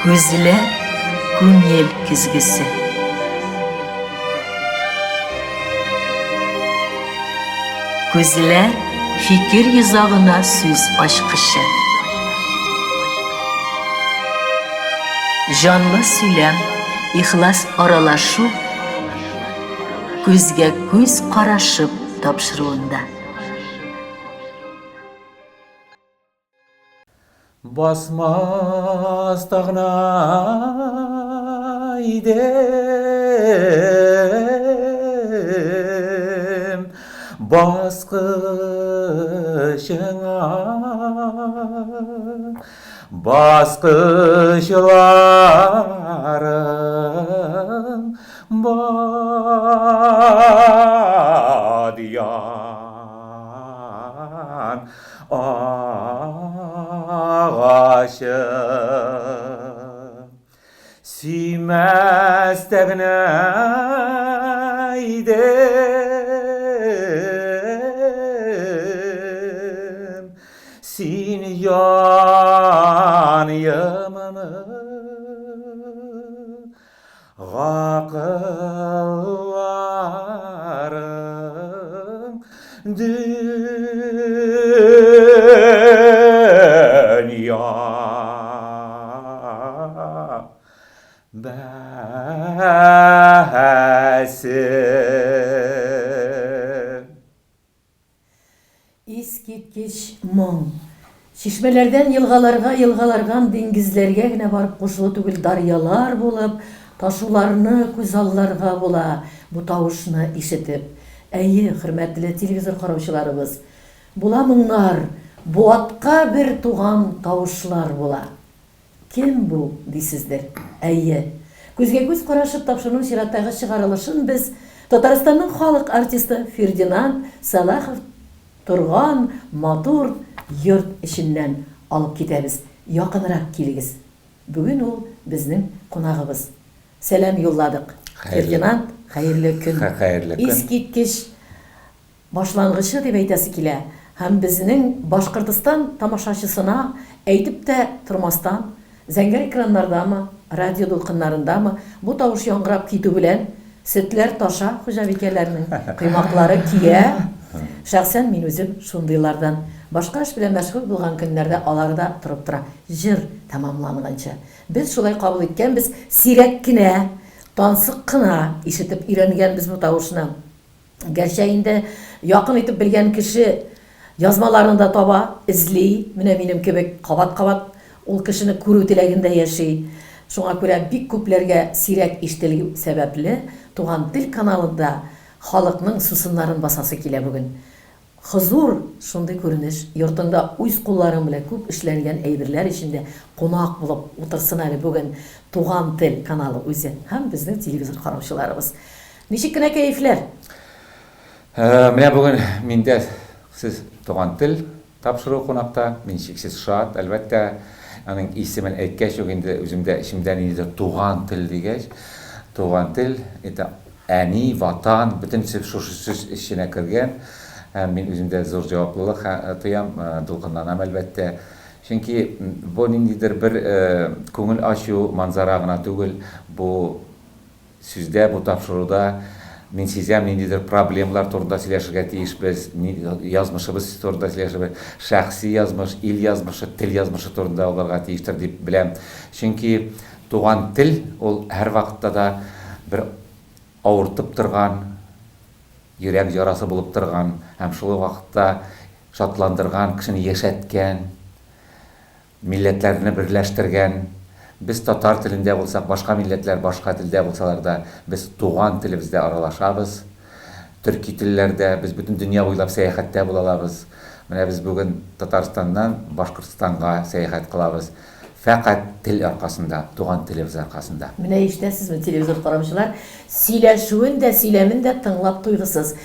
Күзләр күңел көзгесе. Күзләр фикер йозагына сүз ачкычы. Җанлы сөйләм, ихлас аралашу күзгә күз карашып тапшыруында. Басмас тагна идем баскычыңа, баскычларың бадьян Агачы сөймәс тә генә идем син җаныемны Гакылларың дөнья бәһасе. Искиткеч моң. Чишмәләрдән елгаларга, елгаларган диңгезләргә генә барып кушылу түгел, дарьялар булып ташуларны күзалларга була бу тавышны ишетеп. Әйе, хөрмәтле телевизор караучыларыбыз, була моңнар, бу атка бер туган тавышлар була. Кем бу, дисездер. Әйе. Күзгә-күз карашып тапшыруның чираттагы чыгарылышын без Татарстанның халык артисты Фердинанд Сәлахов торган матур йорт эченнән алып китәбез. Якынрак килегез. Бүген ул безнең кунагыбыз. Сәлам юлладык. Фердинанд, хәерле көн. Хәерле көн. Искиткеч башлангычы дип әйтәсе килә һәм безнең Башкортстан тамашачысына әйтеп тә тормастан, зәңгәр экраннардамы, радио дулкыннарындамы бу тавыш яңгырап китү белән, сөтләр таша хуҗабикәләрнең, коймаклары көя. Шәхсән мин үзем шундыйлардан. Башка эш белән мәшгуль булган көннәрдә алары да торып тора. Җыр тәмамланганчы. Без шулай кабул иткәнбез, сирәк кенә, тансык кына ишетеп өйрәнгәнбез бу тавышны. Гәрчә инде якын итеп белгән кеше язмаларын да таба, эзли, менә минем кебек кабат-кабат ул кешене күрү теләгендә яши. Шуңа күрә бик күпләргә сирәк ишетелү сәбәпле, Туган тел каналында халыкның сусыннарын басасы килә бүген. Хозур шундый күренеш, йортыңда үз кулларың белән күп эшләнгән әйберләр эчендә кунак булып утырсын әле бүген Туган тел каналы үзе һәм безнең телевизор караучыларыбыз. Ничек кенә кәефләр? Менә бүген миндә сез Туган тел тапшыруы кунакта. Мин чиксез шат, әлбәттә. Аның исемен әйткәч үк инде үземдә эчемдә ниндидер туган тел дигәч, туган тел, это әни, ватан, бөтенесе шушы сүз эченә кергән. Һәм мин үземдә зур җаваплылык тоям, дулкынланам, әлбәттә. Чөнки бу ниндидер бер күңел ачу манзара гына түгел, бу Сүздә, бу тапшыруда, мин сизәм, ниндидер проблемалар турында сөйләшергә тиешбез, язмышыбыз турында сөйләшербез, шәхси язмыш, ил язмышы, тел язмышы турында булырга тиештер дип беләм. Чөнки туган тел ул һәрвакытта да бер авыртып торган, йөрәк ярасы булып торган һәм шул ук вакытта шатландырган, кешене яшәткән, Милләтләрне берләштергән. Без татар телендә булсак, башка милләтләр башка телдә булсалар да, без туган телебездә аралашабыз. Төрки телләрдә, без бөтен дөнья буйлап сәяхәттә була алабыз. Менә без бүген Татарстаннан Башкортстанга сәяхәт кылабыз. Фәкать тел аркасында, туган телебез аркасында. Менә ишетәсезме, телевизор караучылар, сөйләшүен дә, сөйләмен дә тыңлап туйгысыз.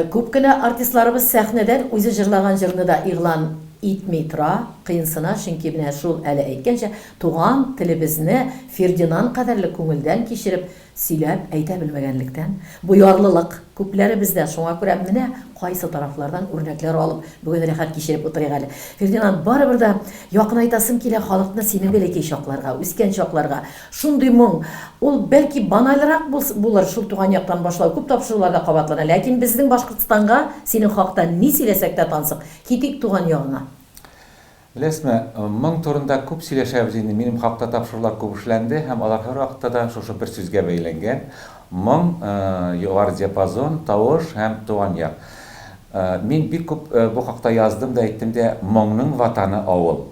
Күп кенә артистларыбыз сәхнәдән үзе җырлаган җырны да игълан итми тора, кыенсына, чөнки менә шул әле әйткәнчә, туган телебезне Фердинанд кадәрле күңелдән кичереп, Сөйләп әйтә белмәгәнлектән, бу ярлылык, күпләребездә, шуңа күрә менә кайсы тарафлардан үрнәкләр алып, бүген рәхәт кичереп утырыйк әле. Фердинанд, барыбер дә якынайтасым килә халыкны синең бәләкәй чакларга, үскән чакларга. Шундый моң, ул бәлки банальрак булыр шул туган яктан башлау, күп тапшыруларда кабатлана, ләкин безнең Башкортстанга синең хакта ни сөйләсәк тә тансык. Китик туган ягыңа. Беләсезме, моң турында күп сөйләшәбез инде, минем хакта тапшырулар күп эшләнде һәм алар һәрвакытта да шушы бер сүзгә бәйләнгән, моң, югары диапазон, тавыш һәм туган як. Мин бик күп бу хакта яздым да, әйттем дә, моңның ватаны авыл.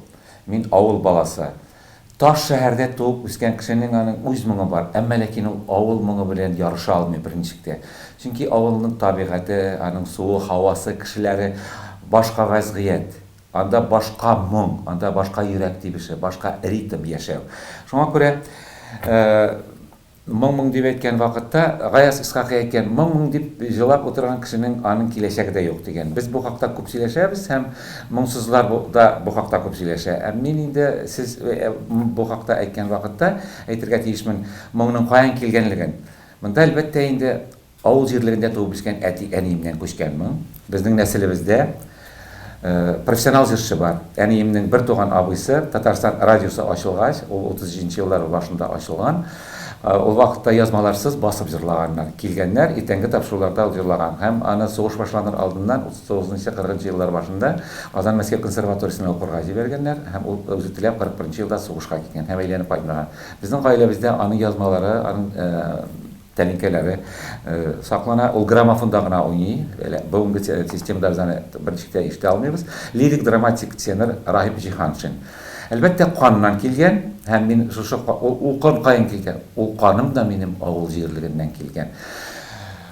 Мин авыл баласы. Таш шәһәрдә туып үскән кешенең аның үз моңы бар, әмма ләкин ул авыл моңы белән ярыша алмый берничек тә. Чөнки авылның табигате, аның суы, һавасы, кешеләре башка вәзгыять. Анда башка моң, анда башка йөрәк тибеше, башка ритм яшәү. Шуңа күрә моң моң дип әйткән вакытта, Гаяз Исхакый әйткән, моң моң дип җылап утырган кешенең аның киләчәге дә юк дигән. Без бу хакта күп сөйләшәбез һәм моңсызлар да бу хакта күп сөйләшә. Ә мин инде сез бу хакта әйткән вакытта әйтергә тиешмен моңның каян килгәнлеген. Монда, әлбәттә инде, Авыл җирлегендә туып үскән әти-әниемнән күчкән моң. Безнең нәселебездә профессионал җырчы бар. Әниемнең бертуган абыйсы Татарстан радиосы ачылгач, ул 37 нче еллар башында ачылган, ул вакытта язмаларсыз басып җырлаганнар. Килгәннәр, иртәнге тапшыруларда ул җырлаган. Һәм аны сугыш башланыр алдыннан, 39 нчы, 40 нчы еллар башында Казан Мәскәү консерваториясенә укырга җибәргәннәр һәм ул үзе теләп 41 нче елда сугышка киткән һәм әйләнеп кайтмаган. Безнең гаиләбездә аның язмалары, аның Тәлинкәләре саклана. Ул граммофонда гына уйный. Бүгенге системада без аны берничек тә ишетә алмыйбыз. Лирик драматик тенор Раһип Җиһаншин. Әлбәттә, каннан килгән һәм мин шушы ул кан каян килгән? Ул каным да минем авыл җирлегеннән килгән.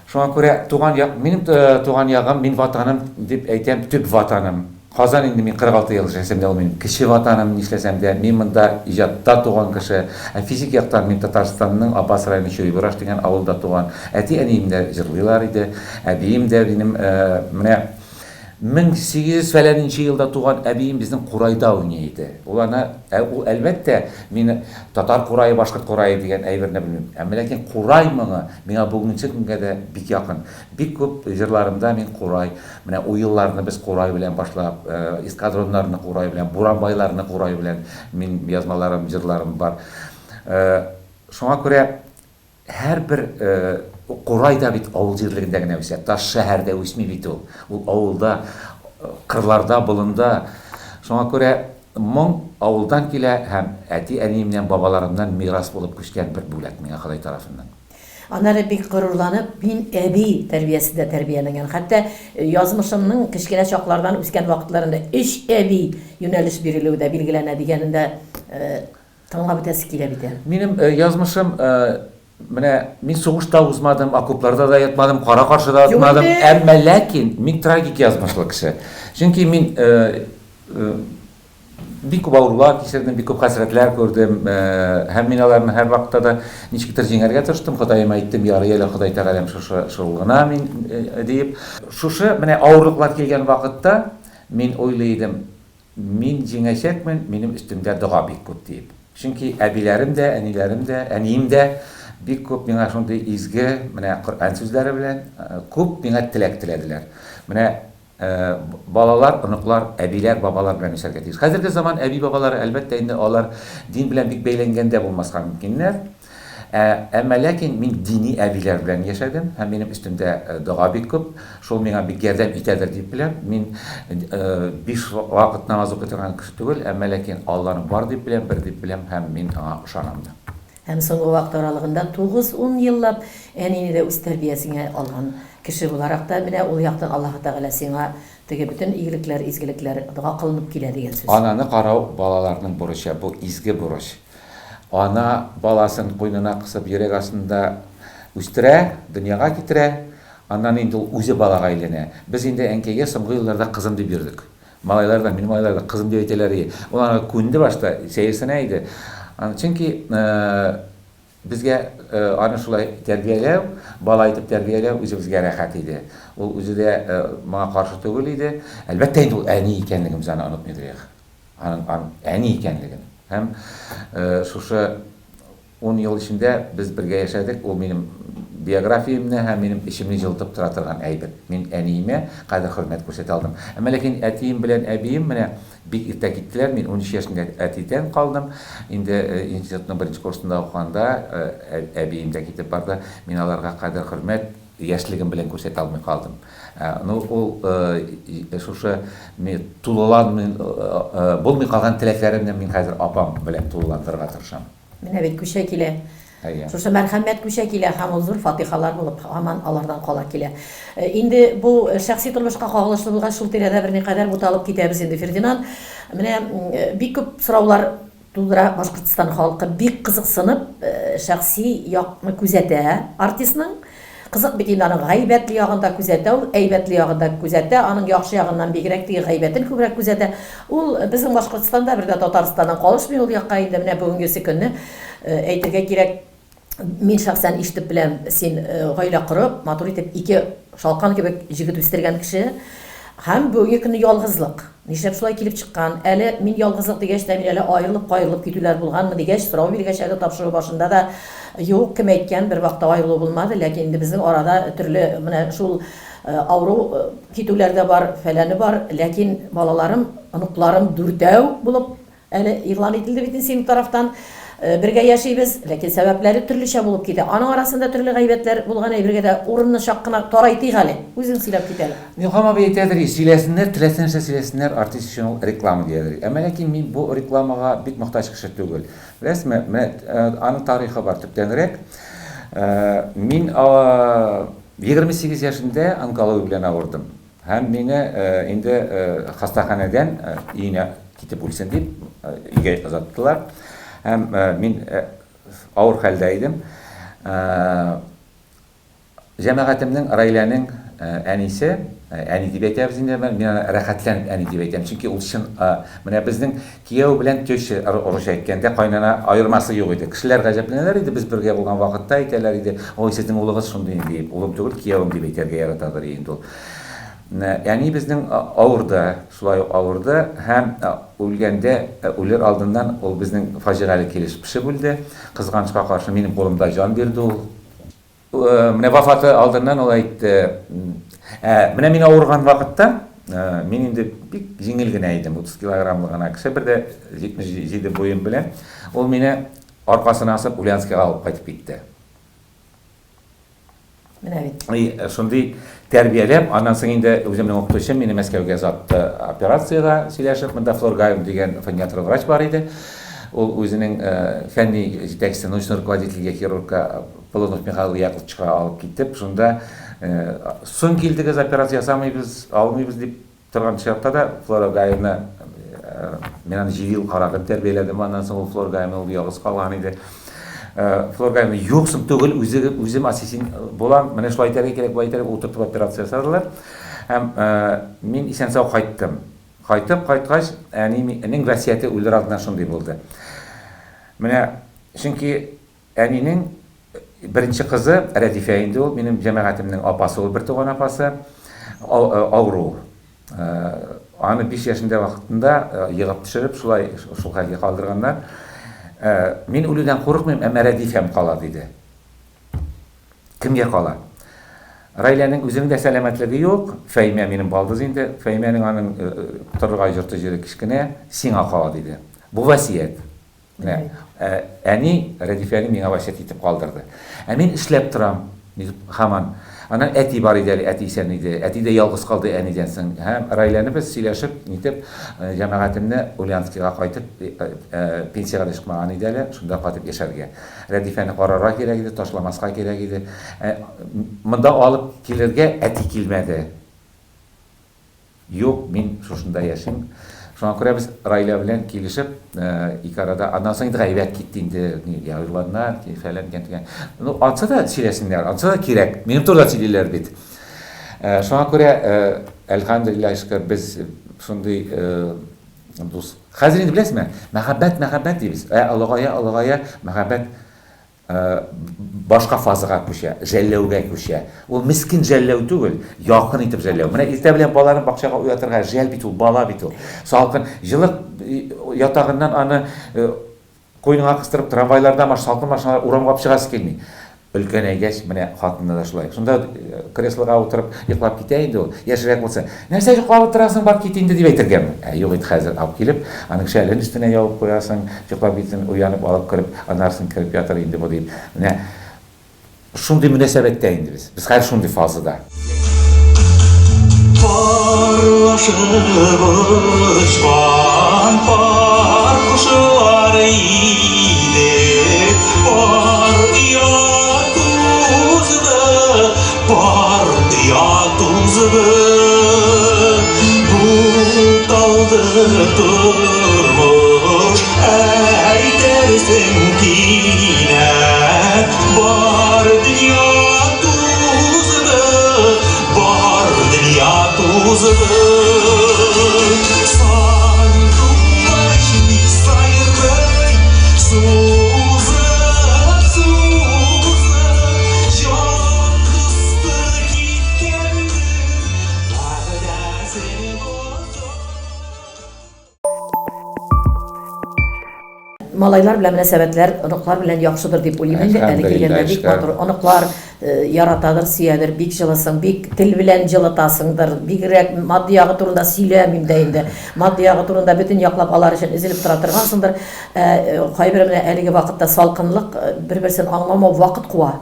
Шуңа күрә туган як, минем туган ягым, мин ватаным дип әйтәм, төп ватаным. Казан инде мин 46 ел яшәсәм дә, ул минем кече ватаным, нишләсәм дә, мин монда иҗатта туган кеше. Ә физик яктан мин Татарстанның Апас районы Чуйбураш дигән авылда туган. Әти-әнием дә җырлыйлар иде. Әбием дә минем, менә 1800 фәләненче елда туган әбием безнең курайда уйный иде. Ул аны, ә ул, әлбәттә, мин татар курае, башкорт курае дигән әйберне белмим. Әмма ләкин курай моңы миңа бүгенге көнгә дә бик якын. Бик күп җырларымда мин курай, менә уелларны без курай белән башлап, эскадроннарны курай белән, буранбайларны курай белән мин язмаларым, җырларым бар. Шуңа күрә һәрбер курай да бит авыл җирлегендә генә үсә, таш шәһәрдә үсми бит ул. Ул авылда, кырларда, болында. Шуңа күрә моң авылдан килә һәм әти-әниемнән, бабаларымнан мирас булып күчкән бер бүләк миңа Ходай тарафыннан. Аннары бик горурланып, мин әби тәрбиясендә тәрбияләнгән. Хәтта язмышымның кечкенә чаклардан үскән вакытларында өч әби юнәлеш бирелүе дә билгеләнә дигәнен дә тыңлап үтәсе килә бит әле. Минем язмышым, менә мин сугышта узмадым, окопларда да ятмадым, кара-каршы да атмадым, әмма ләкин мин трагик язмышлы кеше. Чөнки мин Бик күп авырулар кичердем, бик күп хәсрәтләр күрдем. Һәм мин аларны һәрвакытта да ничектер җиңәргә тырыштым. Ходаема әйттем, ярый әле Ходай Тәгаләм шушы шул гына мин диеп. Шушы менә авырлыклар килгән вакытта мин уйлый идем, мин җиңәчәкмен, минем өстемдә дога бик күп диеп. Чөнки әбиләрем дә, әниләрем дә, әнием дә бик күп миңа шундый изге, менә Коръән сүзләре белән күп миңа теләк теләделәр. Менә Балалар, оныклар әбиләр, бабалар белән үсәргә тиеш. Хәзерге заман әби-бабалары, әлбәттә инде, алар дин белән бик бәйләнгән дә булмаска мөмкиннәр. Әмма ләкин мин дини әбиләр белән яшәдем һәм минем өстемдә дога бик күп. Шул миңа бик ярдәм итәдер дип беләм. Мин биш вакыт намаз укый торган кеше түгел, әмма ләкин Алланы бар дип беләм, бер дип беләм һәм мин аңа ышанам да. Һәм соңгы вакыт аралыгында тугыз-ун еллап әнине дә үз тәрбиясеңә алган кеше буларак та, менә ул яктан Аллаһы Тәгалә сиңа теге бөтен игелекләр, изгелекләр дога кылынып килә дигән сүз. Ананы карау балаларның бурычы, бу изге бурыч. Ана баласын куенына кысып йөрәк астында үстерә, дөньяга китерә, аннан инде ул үзе балага әйләнә. Без инде әнкәйгә соңгы елларда кызым дип йөрдек. Малайлар да, минем малайлар да кызым дип әйтәләр иде. Ул аңа күнде башта, сәерсенә иде. Чөнки безгә аны шулай тәрбияләү, бала итеп тәрбияләү үзебезгә рәхәт иде. Ул үзе дә моңа каршы түгел иде. Әлбәттә инде ул әни икәнлеген без аны онытмыйдык. Аның, аның әни икәнлеген. Һәм шушы. Ун ел эчендә без бергә яшәдек, ул минем биографиямне һәм минем эчемне җылытып тора торган әйбер. Мин әниемә кадер-хөрмәт күрсәтә алдым. Әмма ләкин әтием белән әбием менә бик иртә киттеләр, мин 13 яшемдә әтидән калдым. Инде институтның беренче курсында укыганда әбием дә китеп барды. Мин аларга кадер-хөрмәт яшьлегем белән күрсәтә алмый калдым. Ну, ул шушы тулыланмый, булмый калган теләкләремне мин хәзер апам белән тулыландырырга тырышам. Менә бит күчә килә. Әйе. Шушы мәрхәмәт күчә килә һәм ул зур фатихалар булып һаман алардан кала килә. Инде бу шәхси тормышка кагылышлы булгач, шул тирәдә берникадәр буталып китәбез инде, Фердинанд. Менә бик күп сораулар тудыра Башкортстан халкы бик кызыксынып шәхси якны күзәтә артистның. Кызык бит инде аның гайбәтле ягын да күзәтә ул, әйбәтле ягын да күзәтә, аның яхшы ягыннан бигрәк теге гайбәтен күбрәк күзәтә. Ул безнең Башкортстанда бер дә Татарстаннан калышмый ул якка инде менә бүгенгесе көнне әйтергә кирәк, Мин шәхсән ишетеп беләм, син гаилә корып, матур итеп ике шалкан кебек җегет үстергән кеше. Һәм бүгенге көнне ялгызлык. Нишләп шулай килеп чыккан? Әле мин ялгызлык дигәч тә, мин әле аерылып-каерылып китүләр булганмы дигәч, сорау биргәч әле тапшыру башында да, юк, кем әйткән, бер вакытта аерылу булмады, ләкин инде безнең арада төрле менә шул авыру китүләр дә бар, фәләне бар, ләкин балаларым, оныкларым дүртәү булып Әле игълан ителде бит инде синең тарафтан. Бергә яшибез, ләкин сәбәпләре төрлечә булып китә. Аның арасында төрле гайбәтләр булган әйбергә дә урынны чак кына тарайтыйк әле. Үзең сөйләп кит әле. Илһам абый әйтәдер, сөйләсеннәр, теләсә нәрсә сөйләсеннәр, артист өчен ул реклама диядер. Әмма ләкин мин бу рекламага бик мохтаҗ кеше түгел. Беләсезме, менә аның тарихы бар төптәнрәк. Мин 28 яшемдә онкология белән авырдым. Һәм мине инде хастаханәдән өенә китеп үлсен дип өйгә озаттылар. Һәм мин авыр хәлдә идем. Җәмәгатемнең, Раиләнең әнисе, әни дип әйтәбез инде, мин аны рәхәтләнеп әни дип әйтәм, чөнки ул чын, менә безнең кияү белән теща, русча әйткәндә, кайнана аермасы юк иде. Кешеләр гаҗәпләнәләр иде, без бергә булган вакытта әйтәләр иде, ой, сезнең улыгыз шундый дип, улым түгел, киявем дип әйтергә яратадыр инде ул. Әни безнең авырды, шулай ук авырды һәм үлгәндә, үлер алдыннан ул безнең фаҗигале килеш пешеп үлде. Кызганычка каршы, минем кулымда җан бирде ул. Менә вафаты алдыннан ул әйтте, менә мин авырган вакытта, мин инде бик җиңел генә идем, 30 килограммлы гына кеше, бер дә 77 буем белән. Ул мине аркасына асып Ульяновскига алып кайтып китте. Менә бит. И шундый тәрбияләп, аннан соң инде үземнең укытучым мине Мәскәүгә озатты операциягә сөйләшеп, монда Флоргаев дигән фониатр врач бар иде. Ул үзенең фәнни җитәкчесе, научный руководительгә, хирургка Полонов Михаил Яковлевичка алып китеп, шунда соң килдегез, операция ясамыйбыз, алмыйбыз дип Торган чакта да Флора Гаевна, мин аны җиде ел карадым, тәрбияләдем, аннан соң ул Флора Гаевна ул ялгыз калган иде. Флора Гаевна, юк соң түгел, үзе, үзем ассистент булам, менә шулай итәргә кирәк, болай итәргә, утыртып операция ясадылар. Һәм мин исән-сау кайттым. Кайтып кайткач, әнинең васыяте үлер алдыннан шундый булды. Менә, чөнки Әнинең беренче кызы Рәдифә инде ул, минем җәмәгатемнең апасы ул, бертуган апасы, авыру. Аны 5 яшендә вакытында егып төшереп, шулай шул хәлгә калдырганнар. Мин үлүдән курыкмыйм, әмма Рәдифәм кала, диде. Кемгә кала? Райләнең үзенең дә сәламәтлеге юк, Фәймә минем балдыз инде, Фәймәнең аның торырга йорты җире кечкенә, сиңа кала, диде. Бу васыять. Менә әни Рәдифәне миңа васыять итеп калдырды. Ә мин эшләп торам, һаман. Аннан әти бар иде әле, әти исән иде. Әти дә ялгыз калды әнидән соң. Һәм Райләне без сөйләшеп, нитеп, җәмәгатемне Ульяновскига кайтып, пенсиягә дә чыкмаган иде әле, шунда кайтып яшәргә. Рәдифәне карарга кирәк иде, ташламаска кирәк иде. Монда алып килергә әти килмәде. Юк, мин шушында яшим. Шуңа күрә без Раилә белән килешеп, ике арада, аннан соң инде гайбәт китте инде, ярланнар, фәлән икән дигән. Ну, ансы да сөйләсеннәр, ансы да кирәк. Минем турыда сөйлиләр бит. Шуңа күрә, әлхәмдүлилләһ, шөкер, без шундый дус. Хәзер инде беләсезме, мәхәббәт, мәхәббәт дибез. Ә олыгая, олыгая, мәхәббәт башка фазага күчә, жәлләүгә күчә. Ул мескен жәлләү түгел, якын итеп жәлләү. Менә иртә белән баланы бакчага уятырга жәл бит ул, бала бит ул. Салкын, җылы ятагыннан аны. Куеныңа кыстырып, трамвайларда, маш, салкын машиналар урамга алып чыгасы килми. Өлкәнәйгәч, менә хатыны да шулай. Шунда креслога утырып йоклап китә инде ул. Яшьрәк булса, нәрсә йоклап утырасың, бар кит инде дип әйтергәме? Ә юк инде хәзер алып килеп, аның шәлен өстенә ябып куясың, йоклап китсен, уянып алып кереп, анарысын кереп ятыр инде бу дип. Менә Шундый мөнәсәбәттә инде без. Без хәзер шундый фазада. Парлашып очкан пар кошлар идек, пар оя тузды, пар оя тузды. Буталды тормыш, әйтерсең кинәт, бар дөнья тузды, бар дөнья тузды. Сандугач бик сайрый, сузып, сузып, җан дусты киткәндер, вәгъдәсен бозып. Малайлар белән мөнәсәбәтләр оныклар белән яхшыдыр дип уйлыйм инде. Әле килгәндә бик матур оныклар э, яратадыр, сөядер, бик җылысың, бик тел белән җылытасыңдыр. Бигрәк матди ягы турында сөйләмим дә инде. Матди ягы турында бөтен яклап алар өчен өзелеп тора торгансыңдыр. Э, э, кайбер менә әлеге вакытта салкынлык, бер-берсен аңламау вакыт куа.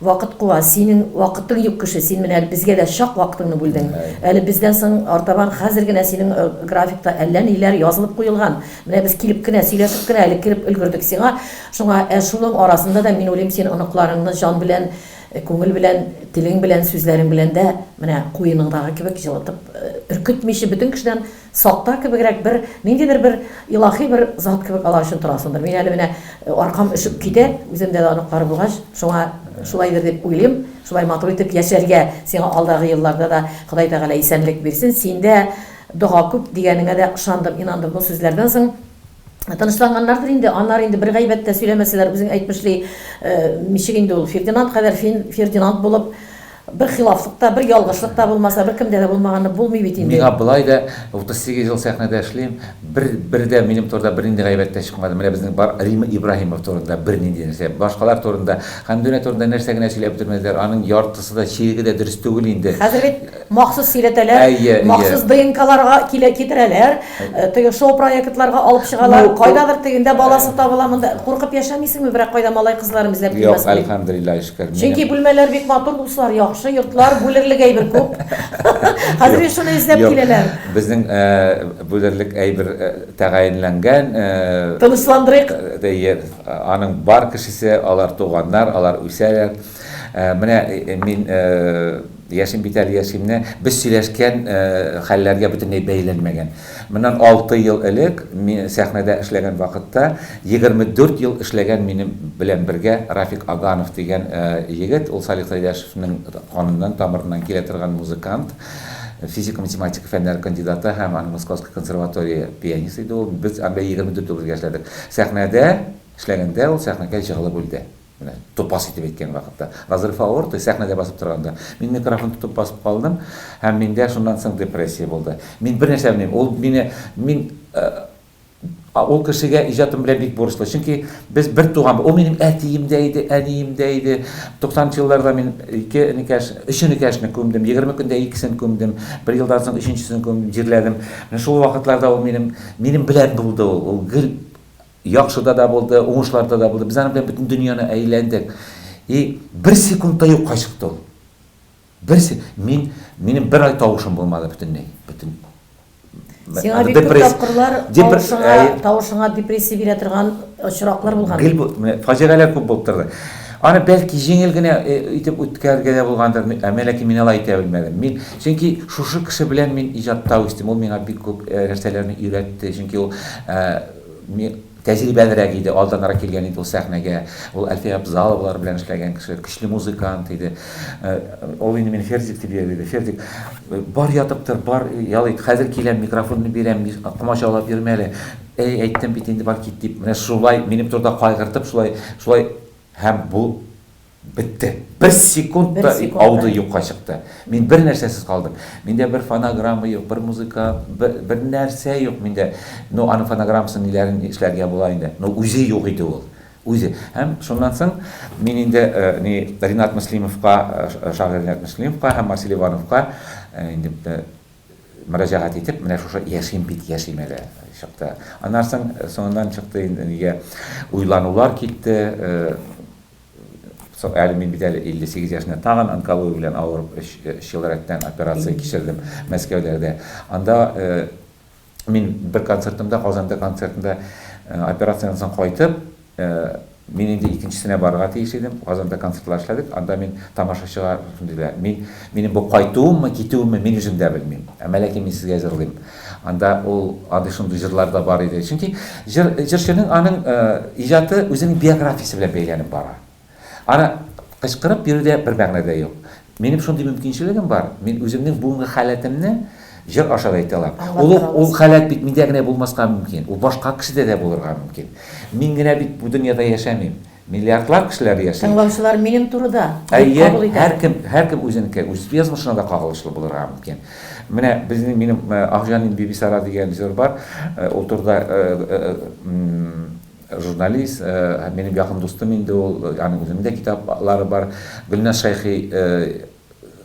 Вакыт куа, синең вакытың юк кеше, син менә әле безгә дә чак вакытыңны бүлдең. Әле бездән соң артабан хәзер генә синең графикта әллә ниләр язылып куелган. Менә без килеп кенә, сөйләшеп кенә әле кереп өлгердек сиңа. Шуңа, ә шуның арасында да мин уйлыйм, син оныкларыңны җан белән, күңел белән, телең белән, сүзләрең белән дә менә куеныңдагы кебек җылытып, өркетмичә бөтен кешедән Сакта кебегрәк бер, ниндидер бер илаһи бер зат кебек алар өчен торасыңдыр. Мин әле менә аркам өшеп китә, үземдә дә оныклар булгач, шуңа шулайдыр дип уйлыйм. Шулай матур итеп яшәргә сиңа алдагы елларда да Ходай Тәгалә исәнлек бирсен. Синдә дога күп дигәнеңә дә ышандым, инандым бу сүзләрдән соң. Тынычланганнардыр инде, аннары инде бер гайбәт тә сөйләмәсәләр, үзең әйтмешли, ничек инде ул, Фердинанд кадәр Фердинанд булып, бер хилафлык та, бер ялгышлык та булмаса, беркемдә дә булмаганны булмый бит инде. Миңа болай да 38 ел сәхнәдә эшлим, бер, бер дә минем турыда бернинди гайбәт тә чыкмады. Менә безнең бар Рима Ибраһимов турында бернинди нәрсә, башкалар турында, Хәмдүнә турында нәрсә генә сөйләп бетермәделәр, аның яртысы да, чиреге дә дөрес түгел инде. Хәзер бит Махсус сөйләтәләр, Әйе, әйе. махсус ДНКларга килә китерәләр, э, теге шоу-проектларга алып чыгалар. Ну, Кайдадыр тегендә баласы табыла монда. Куркып яшәмисеңме, берәк кайда малай кызларын эзләп Юк, килмәсен дип? әлхәмдүлилләһ, шөкер. Чөнки Минем бүлмәләр бик матур, дуслар, яхшы йортлар, бүлерлек әйбер күп. Хәзер Юк, шуны эзләп юк. киләләр. Безнең э, бүлерлек әйбер э, тәгаенләнгән. Э, Тынычландырыйк. Әйе, аның бар кешесе, алар туганнар, алар үсәләр. Э, Менә э, мин э, Яшим бит әле, яшимне. Без сөйләшкән хәлләргә бөтенләй бәйләнмәгән. Моннан 6 ел элек, мин сәхнәдә эшләгән вакытта, 24 ел эшләгән минем белән бергә Рафик Аганов дигән егет, ул Салих Сәйдәшевнең каныннан, тамырыннан килә торган музыкант, физика-математика фәннәре кандидаты һәм аның Московский консерватория пианисты иде ул. Без анда 24 ел бергә эшләдек. Сәхнәдә эшләгәндә ул сәхнәгә җыгылып үлде. Менә тупас итеп әйткән вакытта. Разрыв аорты сәхнәдә басып торганда. Мин микрофон тотып басып калдым һәм миндә шуннан соң депрессия булды. Мин бер нәрсә белмим. Ул мине мин э, ул кешегә иҗатым белән бик бурычлы. Чөнки без бер туган. Ул минем әтием дә иде, әнием дә иде. 90 елларда мин ике энекәш, өч энекәшне күмдем. 20 көндә икесен күмдем. Бер елдан соң өченчесен күмдем, җирләдем. Менә шул вакытларда ул минем минем белән булды ул. Ул гел Яхшыда да булды, уңышларда да булды. Без аның белән бөтен дөньяны әйләндек. И бер секунд та юкка чыкты ул. Бер мин минем бер ай тавышым булмады бөтенләй. Бөтен Сиңа бик күп тапкырлар тавышыңа, тавышыңа депрессия бирә торган очраклар булган. Гел бу, фаҗигаләр күп булып торды. Аны бәлки җиңел генә э, итеп үткәрергә дә булгандыр, әмма ләкин мин алай итә белмәдем. Мин чөнки шушы кеше белән мин иҗатта үстем. Ул миңа бик күп э, нәрсәләрне өйрәтте. Чөнки ул э, тәҗрибәлерәк иде, алданрак килгән иде ул сәхнәгә. Ул Әлфия Абзаловалар белән эшләгән кеше, көчле музыкант иде. Ул инде мине Фердик дип йөри иде. Фердик, бар ятып тор, бар ял ит, хәзер киләм, микрофонны бирәм, комачаулап йөрмә әле. Әй, әйттем бит инде, бар кит дип. Менә шулай минем турыда кайгыртып, шулай, шулай һәм бу. Бетте. Бер секундта ауды юкка чыкты. Мин бер нәрсәсез калдым. Миндә бер фонограмма юк, бер музыка, бер, бер нәрсә юк миндә. Ну, аның фонограммасын ниләрен эшләргә була инде. Ну, үзе юк иде ул. Үзе. Һәм шуннан соң мин инде э, ни Ринат Мөслимовка, э, шагыйрь Ринат Мөслимовка һәм Марсель Ивановка э, инде мөрәҗәгать итеп, менә шушы яшим бит, яшим әле чыкты. Аннан соң соңыннан чыкты инде нигә уйланулар китте. Соң әле мин бит әле 58 яшендә тагын онкология белән авырып, 3 ел рәттән операция кичердем Мәскәүләрдә. Анда мин бер концертымда, Казанда концертында операциядән соң кайтып, мин инде икенчесенә барырга тиеш идем. Казанда концертлар эшләдек. Анда мин тамашачыга шундый да, мин минем бу кайтуыммы, китүемме, мин үзем дә белмим. Әмма ләкин мин сезгә җырлыйм. Анда ул андый шундый җырлар да бар иде. Чөнки җыр җырчының аның иҗаты үзенең биографиясе белән бәйләнеп бара. Аны кычкырып йөрүдә бер мәгънә дә юк. Минем шундый мөмкинчелегем бар, мин үземнең бүгенге халәтемне җыр аша да әйтә алам. Ул ул халәт бит миндә генә булмаска мөмкин, ул башка кешедә дә булырга мөмкин. Мин генә бит бу дөньяда яшәмим. Миллиардлар кешеләр яши. Тыңлаучылар минем турыда дип кабул итә. Һәркем, һәркем үзенеке, үз язмышына да кагылышлы булырга мөмкин. Менә безнең минем Акҗанин Бибисара дигән җыр бар. Ул турыда журналист, минем якын дустым инде ул, аның үзенең дә китаплары бар. Гөлназ Шәйхи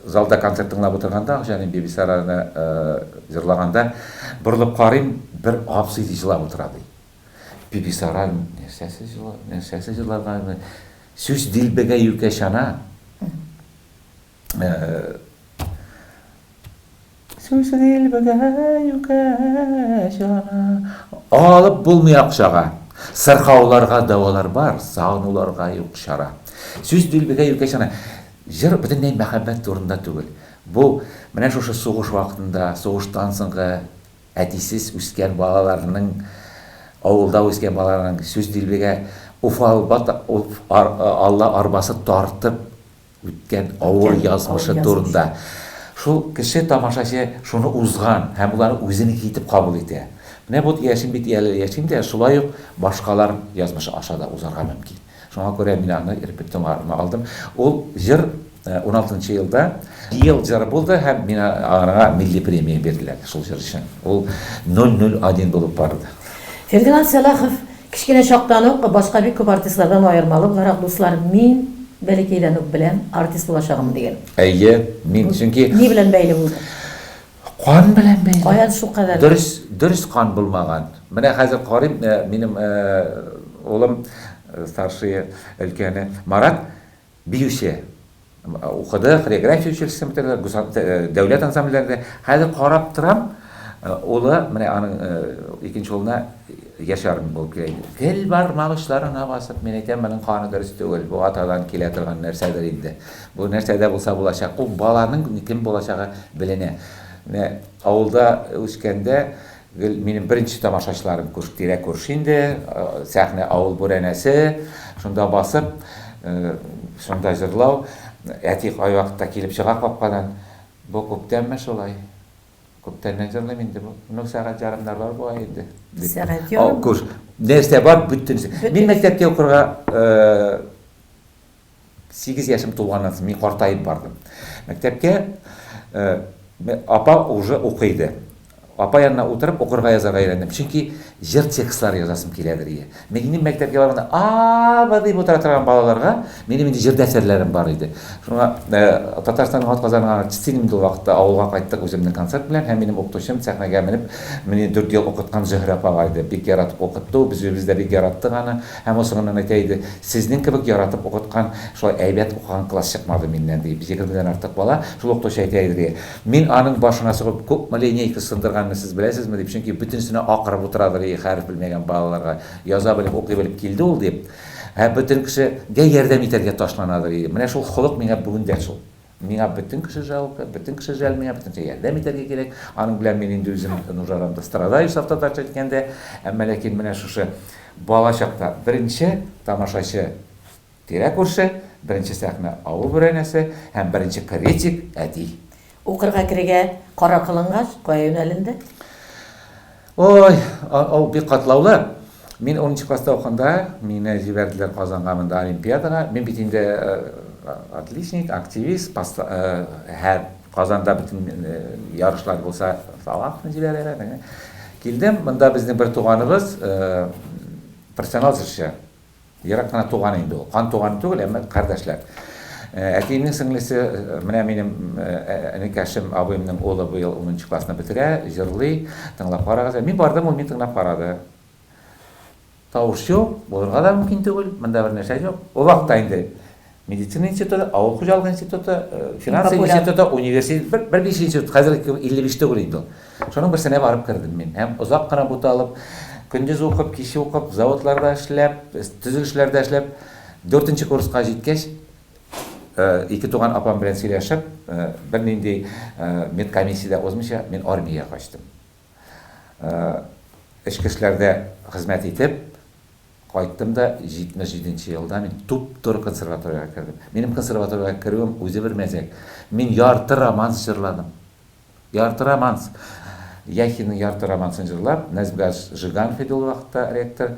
залда концерт тыңлап утырганда, Акҗанин Бибисараны җырлаганда, борылып карыйм, бер абзый җылап утыра ди. Бибисара нәрсәсе җыла, нәрсәсе җырларга? Сүз дилбегә юкә чана. Сүз дилбегә юкә чана. Алып булмый акчага. Сырхауларга дәвалар бар, сагынуларга юк чара. Сүз дилбегә юкә чана. Җыр бөтенләй мәхәббәт турында түгел. Бу менә шушы сугыш вакытында, сугыштан соңгы Әтисез үскән балаларның, авылда үскән балаларның сүз дилбегә Уфа Алла арбасы тартып үткән авыр язмышы турында. Шул кеше тамашачы шуны узган һәм ул аны үзенеке итеп кабул итә. Менә бу яшим бит әле яшим дә, шулай ук башкалар язмышы аша да узарга мөмкин. Шуңа күрә мин аны репертуарыма алдым. Ул җыр 16 елда ел җыры булды һәм миңа аңа милли премия бирделәр шул җыр өчен. Ул 001 булып барды. Фердинанд Сәлахов кечкенә чактан ук башка бик күп артистлардан аермалы буларак, дуслар, мин бәләкәйдән үк беләм, артист булачагымны дигән. Әйе, мин чөнки Ни белән бәйле булды? Кан белән бәйле. Каян шулкадәр? Дөрес, дөрес кан булмаган. Менә хәзер карыйм, минем улым старшие өлкәне Марат биюче. Укыды, хореография училищесын бетерде, дәүләт ансамбльләрендә. Хәзер карап торам, улы, менә аның икенче улына яшь ярым булып килә инде. Гел бармак очларына басып, мин әйтәм, моның каны дөрес түгел, бу атадан килә торган нәрсәдер инде. Бу нәрсә дә булса булачак. Ул баланың кем булачагы беленә. Менә авылда үскәндә гел минем беренче тамашачыларым күрш, тирә күрше инде, сәхнә авыл бүрәнәсе, шунда басып, шунда җырлау. Әти кайвакытта килеп чыга капкадан. Бу күптәнме шулай? Күптәннән җырлыйм инде бу. Ну, сәгать ярымнар бар бугай инде. Сәгать ярым? Күр. Нәрсә бар, бөтенесе. Мин мәктәпкә укырга 8 яшем тулганнан соң мин картаеп бардым. Мәктәпкә апа уже укый иде. Апа янына утырып укырга язарга өйрәндем. Чөнки җыр текстлары язасым киләдер ие. Минем мәктәпкә барганда а ба дип утыра торган балаларга минем инде җыр дәфтәрләрем бар иде. Шуңа Татарстанның атказанган артисты идем инде ул вакытта. Авылга кайттык үземнең концерт белән һәм минем укытучым сәхнәгә менеп мине 4 ел укыткан Зөһрә апа бар иде. Бик яратып укытты ул, без үзебез дә бик яраттык аны. Һәм ул соңыннан әйтә иде, Сезнең кебек яратып укыткан, шулай әйбәт укыган класс чыкмады миннән, ди. Без егермедән артык бала. Шул укытучы әйтә иде, ди, Мин аның башына сугып күпме линейка сындырганны сез беләсезме, дип, чөнки бөтенесенә акырып утырадыр, и, хәреф белмәгән балаларга. Яза белеп, укый белеп килде ул, дип. Һәм бөтен кешегә ярдәм итәргә ташланадыр, и. Менә шул холык миңа бүген дә шул. Миңа бөтен кеше жалко, бөтен кеше жәл миңа, бөтен кеше ярдәм итәргә кирәк. Аның белән мин инде үзем нужарамда страдаю, саф татарча әйткәндә. Әмма ләкин менә шушы бала чакта беренче тамашачы тирә күрше, беренче сәхнә авыл бүрәнәсе һәм беренче критик әти. Укырга керергә карар кылынгач, кая юнәленде? Ой, ул бик катлаулы. Мин унынчы класста укыганда мине җибәрделәр Казанга монда олимпиадага. Мин бит инде отличник, активист, һәр Казанда бөтен ярышлар булса, Салахны җибәрәләр. Килдем, монда безнең бер туганыбыз, профессионал җырчы. Ерак кына туган инде ул. Кан туган түгел, әмма кардәшләр. Әтиемнең сеңлесе, менә минем энекәшем, абыемның улы быел унынчы классны бетерә, җырлый, тыңлап карагыз. Мин бардым, ул мине тыңлап карады. Тавыш юк, булырга да мөмкин түгел, монда бер нәрсә юк. Ул вакытта инде медицина институты, авыл хуҗалыгы институты, финанс институты, университет, бер биш институт, хәзер 55 түгел инде ул. Шуның берсенә барып кердем мин. Һәм озак кына буталып, көндез укып, кич укып, заводларда эшләп, төзелешләрдә эшләп, дүртенче курска җиткәч, ике туган апам белән сөйләшеп, бернинди медкомиссия дә узмыйча, мин армиягә качтым. Эчке эшләрдә хезмәт итеп, кайттым да 77 нче елда мин туп-туры консерваториягә кердем. Минем консерваториягә керүем үзе бер мәзәк. Мин ярты романс җырладым. Ярты романс. Яхинның ярты романсын җырлап, Нәзбгаз Жиганов иде ул вакытта ректор.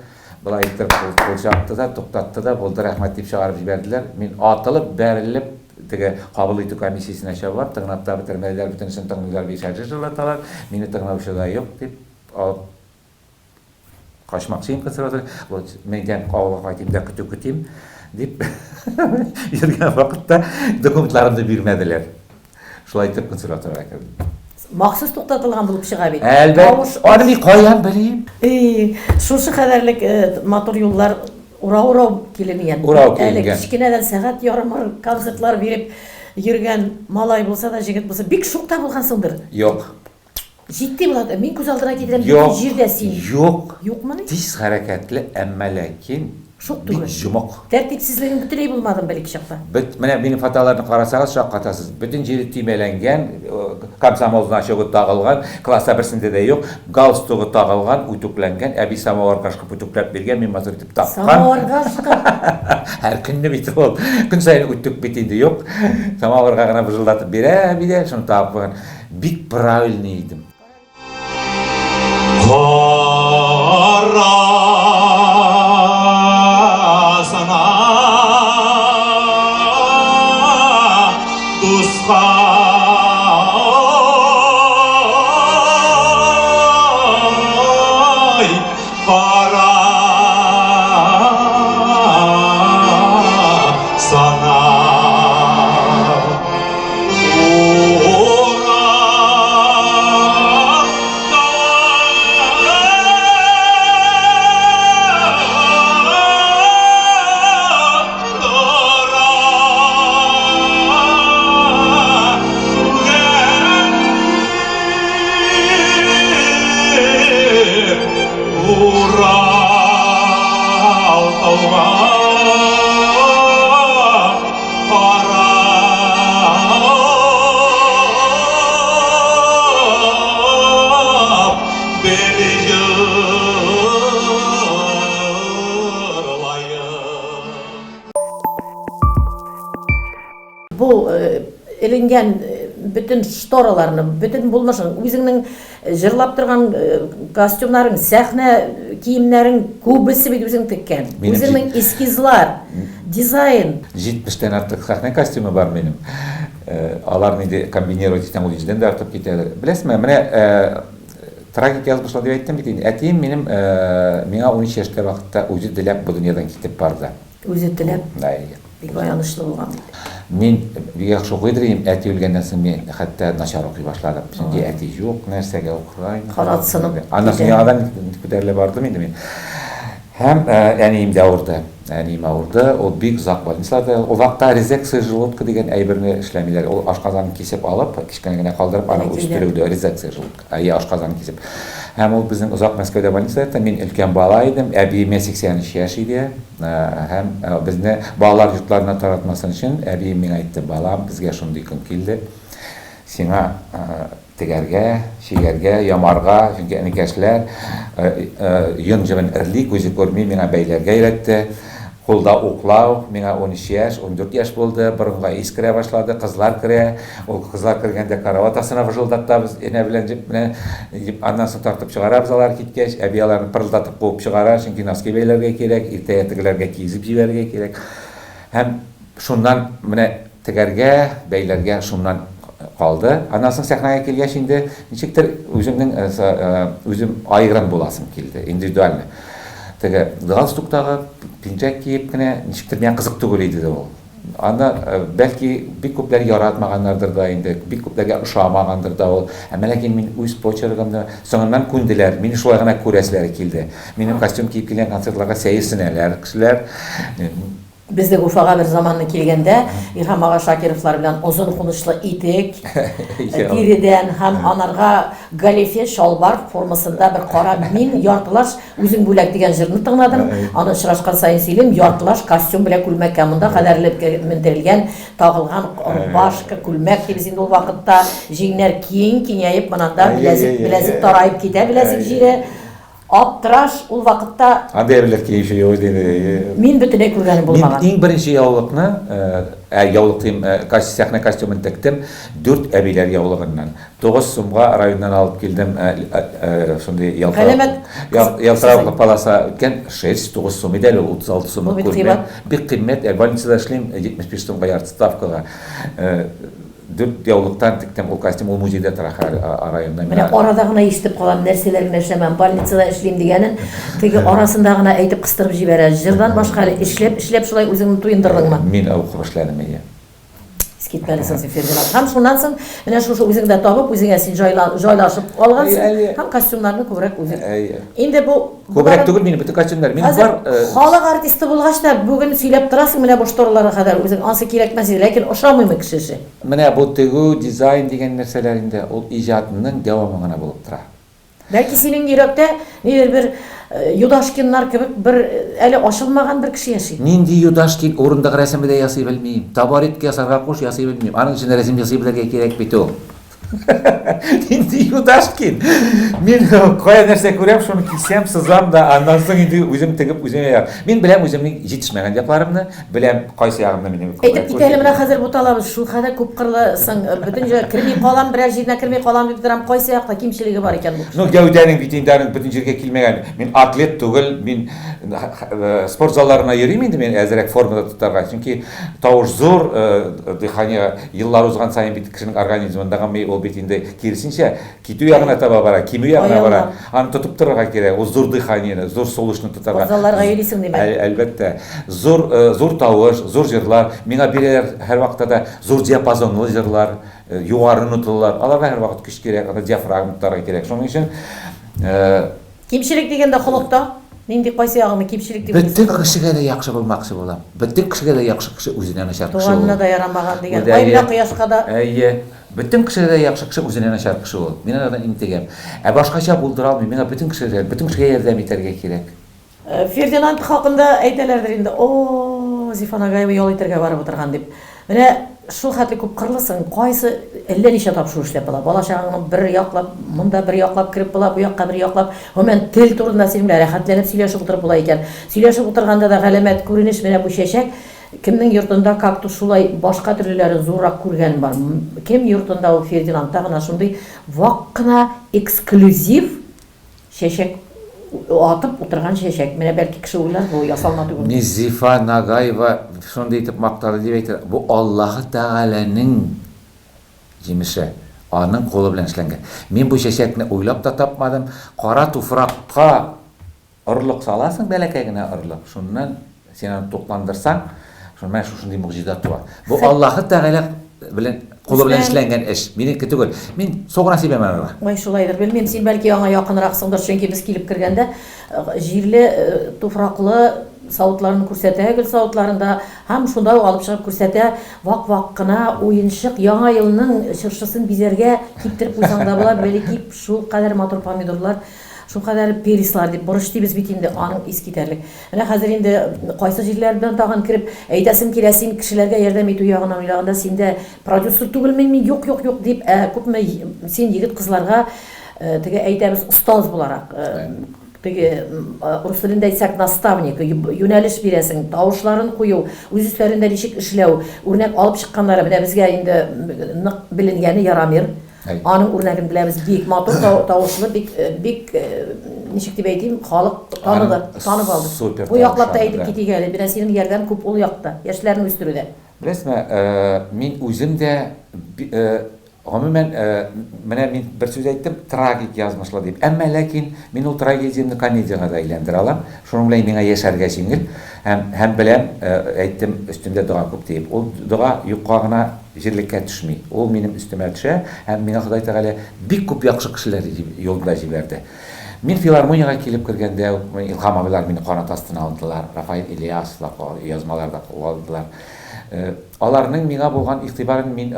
Болай иттереп кул чапты да, туктатты да, булды, рәхмәт дип чыгарып җибәрделәр. Мин атылып, бәрелеп, теге кабул итү комиссиясенә чабып, тыңлап та бетермәделәр, бөтенесен тыңлыйлар, бишәр җыр җырлаталар, мине тыңлаучы да юк дип, алып Качмакчы идем консерватория. Вот мин әйтәм, авылга кайтыйм да көтү көтим дип йөргән вакытта документларымны бирмәделәр. Шулай итеп консерваториягә кердем. Махсус туктатылган булып чыга бит. Әлбәттә. Аны мин каян белим? И, шушы кадәрлек э, матур юллар урау-урау киленгән. Урау киленгән. Әле кечкенәдән сәгать ярымыр концертлар биреп йөргән малай булса да, җегет булса, бик шук та булгансыңдыр. Юк. Җитди Булат, мин күз алдына китерәм, бөтен җирдә син. Юк. Юкмыни? Тиз хәрәкәтле, әмма ләкин Шук түгел. бик җомык. Тәртипсезлегең бөтенләй булмадымы бәлки чакта? Бет, менә минем фотоларны карасагыз шаккатасыз. Бөтен җире төймәләнгән, комсомол значогы тагылган, класста берсендә дә юк, галстугы тагылган, үтүкләнгән, әби самоварга ышкып үтүкләп биргән, мин матур итеп таккан. Самоварга ышкып? Һәр көнне бит ул. Көн саен үтүк бит инде юк. Самоварга гына выжылдатып бирә әби дә, шуны тагып куйган. Бик правильный идем. Карасана, дускай, карасана. Урал тауга Карап бер җырлаем. Бу эленгән бөтен штораларны, бөтен булмышың, үзеңнең Җырлап торган костюмнарың, сәхнә киемнәрең күбесе бит үзең теккән. Үзеңнең эскизлар, дизайн. 70 тән артык сәхнә костюмы бар минем. Аларны инде комбинировать итсәң, ул йөздән дә артып китәдер. Беләсезме, менә трагик язмышлар дип әйттем бит инде. Әтием минем миңа 13 яшьтә вакытта үзе теләп бу дөньядан китеп барды. Үзе теләп? Әйе. Бик аянычлы булган бит. Мин бик яхшы укыйдыр идем, әти үлгәннән соң мин хәтта начар укый башладым. Чөнки әти юк, нәрсәгә укырга инде. Канат сынып. Аннан соң яңадан күтәрелә бардым инде мин. Һәм әнием дә авырды. Әнием авырды, ул бик озак больницаларда. Ул вакытта резекция желудка дигән әйберне эшләмиләр. Ул ашказанын кисеп алып, кечкенә генә калдырып, аны үстерү, резекция желудка. Әйе, ашказанын кисеп. Һәм ул безнең озак Мәскәүдә больницада ятты. Мин өлкән бала идем, әбиемә 83 яшь иде. Һәм безне балалар йортларына таратмасын өчен, әбием миңа әйтте, балам, безгә шундый көн килде. Сиңа тегәргә, чигәргә, ямарга, чөнки энекәшләр йон җебен эрли, күзе күрми, миңа бәйләргә өйрәтте. Кулда уклау, миңа 13 яшь, 14 яшь булды, борынга ис керә башлады, кызлар керә. Ул кызлар кергәндә карават астына выжылдатабыз, энә белән җеп белән, җеп, аннан соң тартып чыгарабыз алар киткәч, әби аларны пырылдатып куып чыгара, чөнки носки бәйләргә кирәк, иртәгә тегеләргә кигезеп җибәрергә кирәк. Һәм Шуннан менә тегәргә, бәйләргә шуннан калды. Аннан соң сәхнәгә килгәч инде ничектер үземнең үзем аерым буласым килде, индивидуально. Теге галстук тагып, пинжәк киеп кенә ничектер миңа кызык түгел иде ул. Аны бәлки бик күпләр яратмаганнардыр да инде, бик күпләргә ошамагандыр да ул. Әмма ләкин мин үз почеркымны соңыннан күнделәр, мине шулай гына күрәселәре килде. Минем костюм киеп килгән концертларга сәерсенәләр кешеләр. Безнең Уфага бер заманны килгәндә, Илһам ага Шакировлар белән озын кунычлы итек, тиредән һәм анарга галифе чалбар формасында бер кара мин яртылаш үзең бүләк дигән җырны тыңладым. Аны очрашкан саен сөйлим, яртылаш костюм белән күлмәккә монда кадәрле мендерелгән, тагылган рубашка, күлмәк дибез инде ул вакытта. Җиңнәр киң, киңәеп, монанда беләзек, беләзек тараеп китә беләзек җире. Аптыраш ул вакытта. Андый әбиләр киюче юк иде инде. Мин бөтенләй күргәнем булмаган. Мин иң беренче яулыкны, ә яулык дим, сәхнә костюмын тектем дүрт әбиләр яулыгыннан. 9 сумга районнан алып килдем шундый ялтыравыклы полоса үткән шерсть 9 сум иде әле ул 36 сумлык күлмәк. Бик кыйммәт. Ә больницада эшлим 75 сумга ярты ставкага. Дүрт яулыктан тектем ул костюм, ул музейда тора хәзер районда. Менә арада гына ишетеп калам, нәрсәләр генә эшләмәм, больницада эшлим дигәнен, теге арасында гына әйтеп кыстырып җибәрә. Җырдан башка әле эшләп, эшләп шулай үзеңне туендырдыңмы? Мин укып эшләдем, әйе. Искитмәле соң син, Фердинанд. Һәм шуннан соң менә шушы үзең дә табып, үзеңә син җайлашып алгансың һәм костюмнарны күбрәк үзең. Әйе. Инде бу Күбрәк түгел минем бөтен костюмнар. Минем бар. Э, халык артисты булгач та бүген сөйләп торасың менә бу шторларга кадәр үзең ансы кирәкмәс иде, ләкин ошамыймы кеше эше? Менә бу тегү, дизайн дигән нәрсәләр инде ул иҗатның дәвамы гына булып тора. Бәлки синең йөрәктә нидер бер э, Юдашкиннар кебек бер э, әле ачылмаган бер кеше яши. Нинди Юдашкин урындык рәсеме дә ясый белмим. Табуретка ясарга куш, ясый белмим. Аның өчен рәсем ясый белергә кирәк бит ул. Инде Юдашкин. Мин кая нәрсә күрәм, шуны кисәм, сызам да, аннан соң инде үзем тегеп үземә як. Мин беләм үземнең җитешмәгән якларымны, беләм кайсы ягымны минем. Әйтеп кит әле, менә хәзер буталабыз, шул кадәр күпкырлысың, бөтен җиргә керми калам, берәр җиренә керми калам дип торам, кайсы якта кимчелеге бар икән бу кешенең? Ну, гәүдәнең бит инде аның бөтен җиргә килмәгән. Мин атлет түгел, мин спорт залларына йөрим инде мин әзрәк формада тотарга, чөнки тавыш зур, дыхание еллар узган саен бит Кешенең организмындагы ми ул бит инде киресенчә, китү ягына таба бара, кимү ягына бара. Аны тотып торырга кирәк, ул зур дыханиене, зур сулышны тотарга. Вокзалларга йөрисең, димәк. Әлбәттә. Зур, э, зур тавыш, зур җырлар. Миңа бирәләр һәрвакытта да зур диапазонлы җырлар, э, югары ноталар. Аларга һәрвакыт көч кирәк, анда диафрагма тотарга кирәк. Шуның өчен э, Кимчелек дигәндә холыкта нинди кайсы ягыңны кимчелек дип уйлыйсың? Бөтен кешегә дә яхшы булмакчы булам. Бөтен кешегә дә яхшы кеше үзенә начар кеше ул. Туганына да ярамаган дигән. Ай менә кояшка да. Әйе. Бөтен кешегә дә яхшы кеше үзенә начар кеше ул. Мин анардан интегәм. Ә башкача булдыра алмыйм. Миңа бөтен кешегә, бөтен кешегә ярдәм итәргә кирәк. Фердинанд хакында әйтәләрдер инде, О, Зифа Нагаева ял итәргә барып утырган дип. Менә шул хәтле күпкырлысың, кайсы әллә ничә тапшыру эшләп була. Бала чагаңны бер яклап, монда бер яклап кереп була, бу якка бер яклап. Гомумән, тел турында синең белән рәхәтләнеп сөйләшеп утырып була икән. Сөйләшеп утырганда да галәмәт күренеш, менә бу чәчәк. Кемнең йортында кактус шулай башка төрлеләрен зуррак күргән бар. Кем йортында ул Фердинандта гына шундый вак кына эксклюзив Чәчәк атып утырган чәчәк. Менә бәлки кеше уйлар, бу ясалма түгел. Миззифа Нагаева шундый итеп мактады дип әйтә, бу Аллаһы Тәгаләнең җимеше, аның кулы белән эшләнгән. Мин бу чәчәкне уйлап та тапмадым. Кара туфракка орлык саласың, бәләкәй генә орлык, шуннан Син аны тукландырсаң, шуннан менә шушындый могҗиза туа. Бу Аллаһы Тәгалә белән кулы белән эшләнгән эш. Минеке түгел. Мин су гына сибәм аларга. Ой, шулайдыр. Белмим, син бәлки аңа якынраксыңдыр, чөнки без килеп кергәндә җирле туфраклы савытларын күрсәтә, гөл савытларын да, һәм шунда ук алып чыгып күрсәтә, вак-вак кына уенчык, Яңа елның чыршысын бизәргә киптереп куйсаң да була, бәлки шулкадәр матур помидорлар, шулкадәр перецлар дип, борыч дибез бит инде, аның искитәрлек. Менә хәзер инде кайсы җирләрдән тагын кереп әйтәсем килә, син кешеләргә ярдәм итү ягыннан уйлаганда, син дә продюсер түгелмен мин, юк, юк, юк дип, ә күпме син егет-кызларга теге әйтәбез остаз буларак, теге рус телендә әйтсәк наставник, юнәлеш бирәсең, тавышларын кую, үз өсләрендә ничек эшләү, үрнәк алып чыкканнары, менә безгә инде нык беленгәне Ярамир. Аның үрнәген беләбез, бик матур тавышлы, бик, бик, ничек дип әйтим, халык таныды, танып алды. Супер. Бу яклап та әйтеп китик әле, менә синең ярдәм күп ул якта, яшьләрне үстерүдә. Беләсезме, мин үзем дә Гомумән, менә мин бер сүз әйттем, трагик язмышлы дип. Әмма ләкин мин ул трагедиямне комедиягә дә әйләндерә алам. Шуның белән миңа яшәргә җиңел. Һәм, һәм беләм, әйттем, өстемдә дога күп диеп. Ул дога юкка гына җирлеккә төшми. Ул минем өстемә төшә һәм миңа Ходай Тәгалә бик күп яхшы кешеләр юлында җибәрде. Мин филармониягә килеп кергәндә үк Илһам абыйлар мине канат астына алдылар, Рафаэль Ильясовлар язмаларда алдылар. Аларның миңа булган игътибарын мин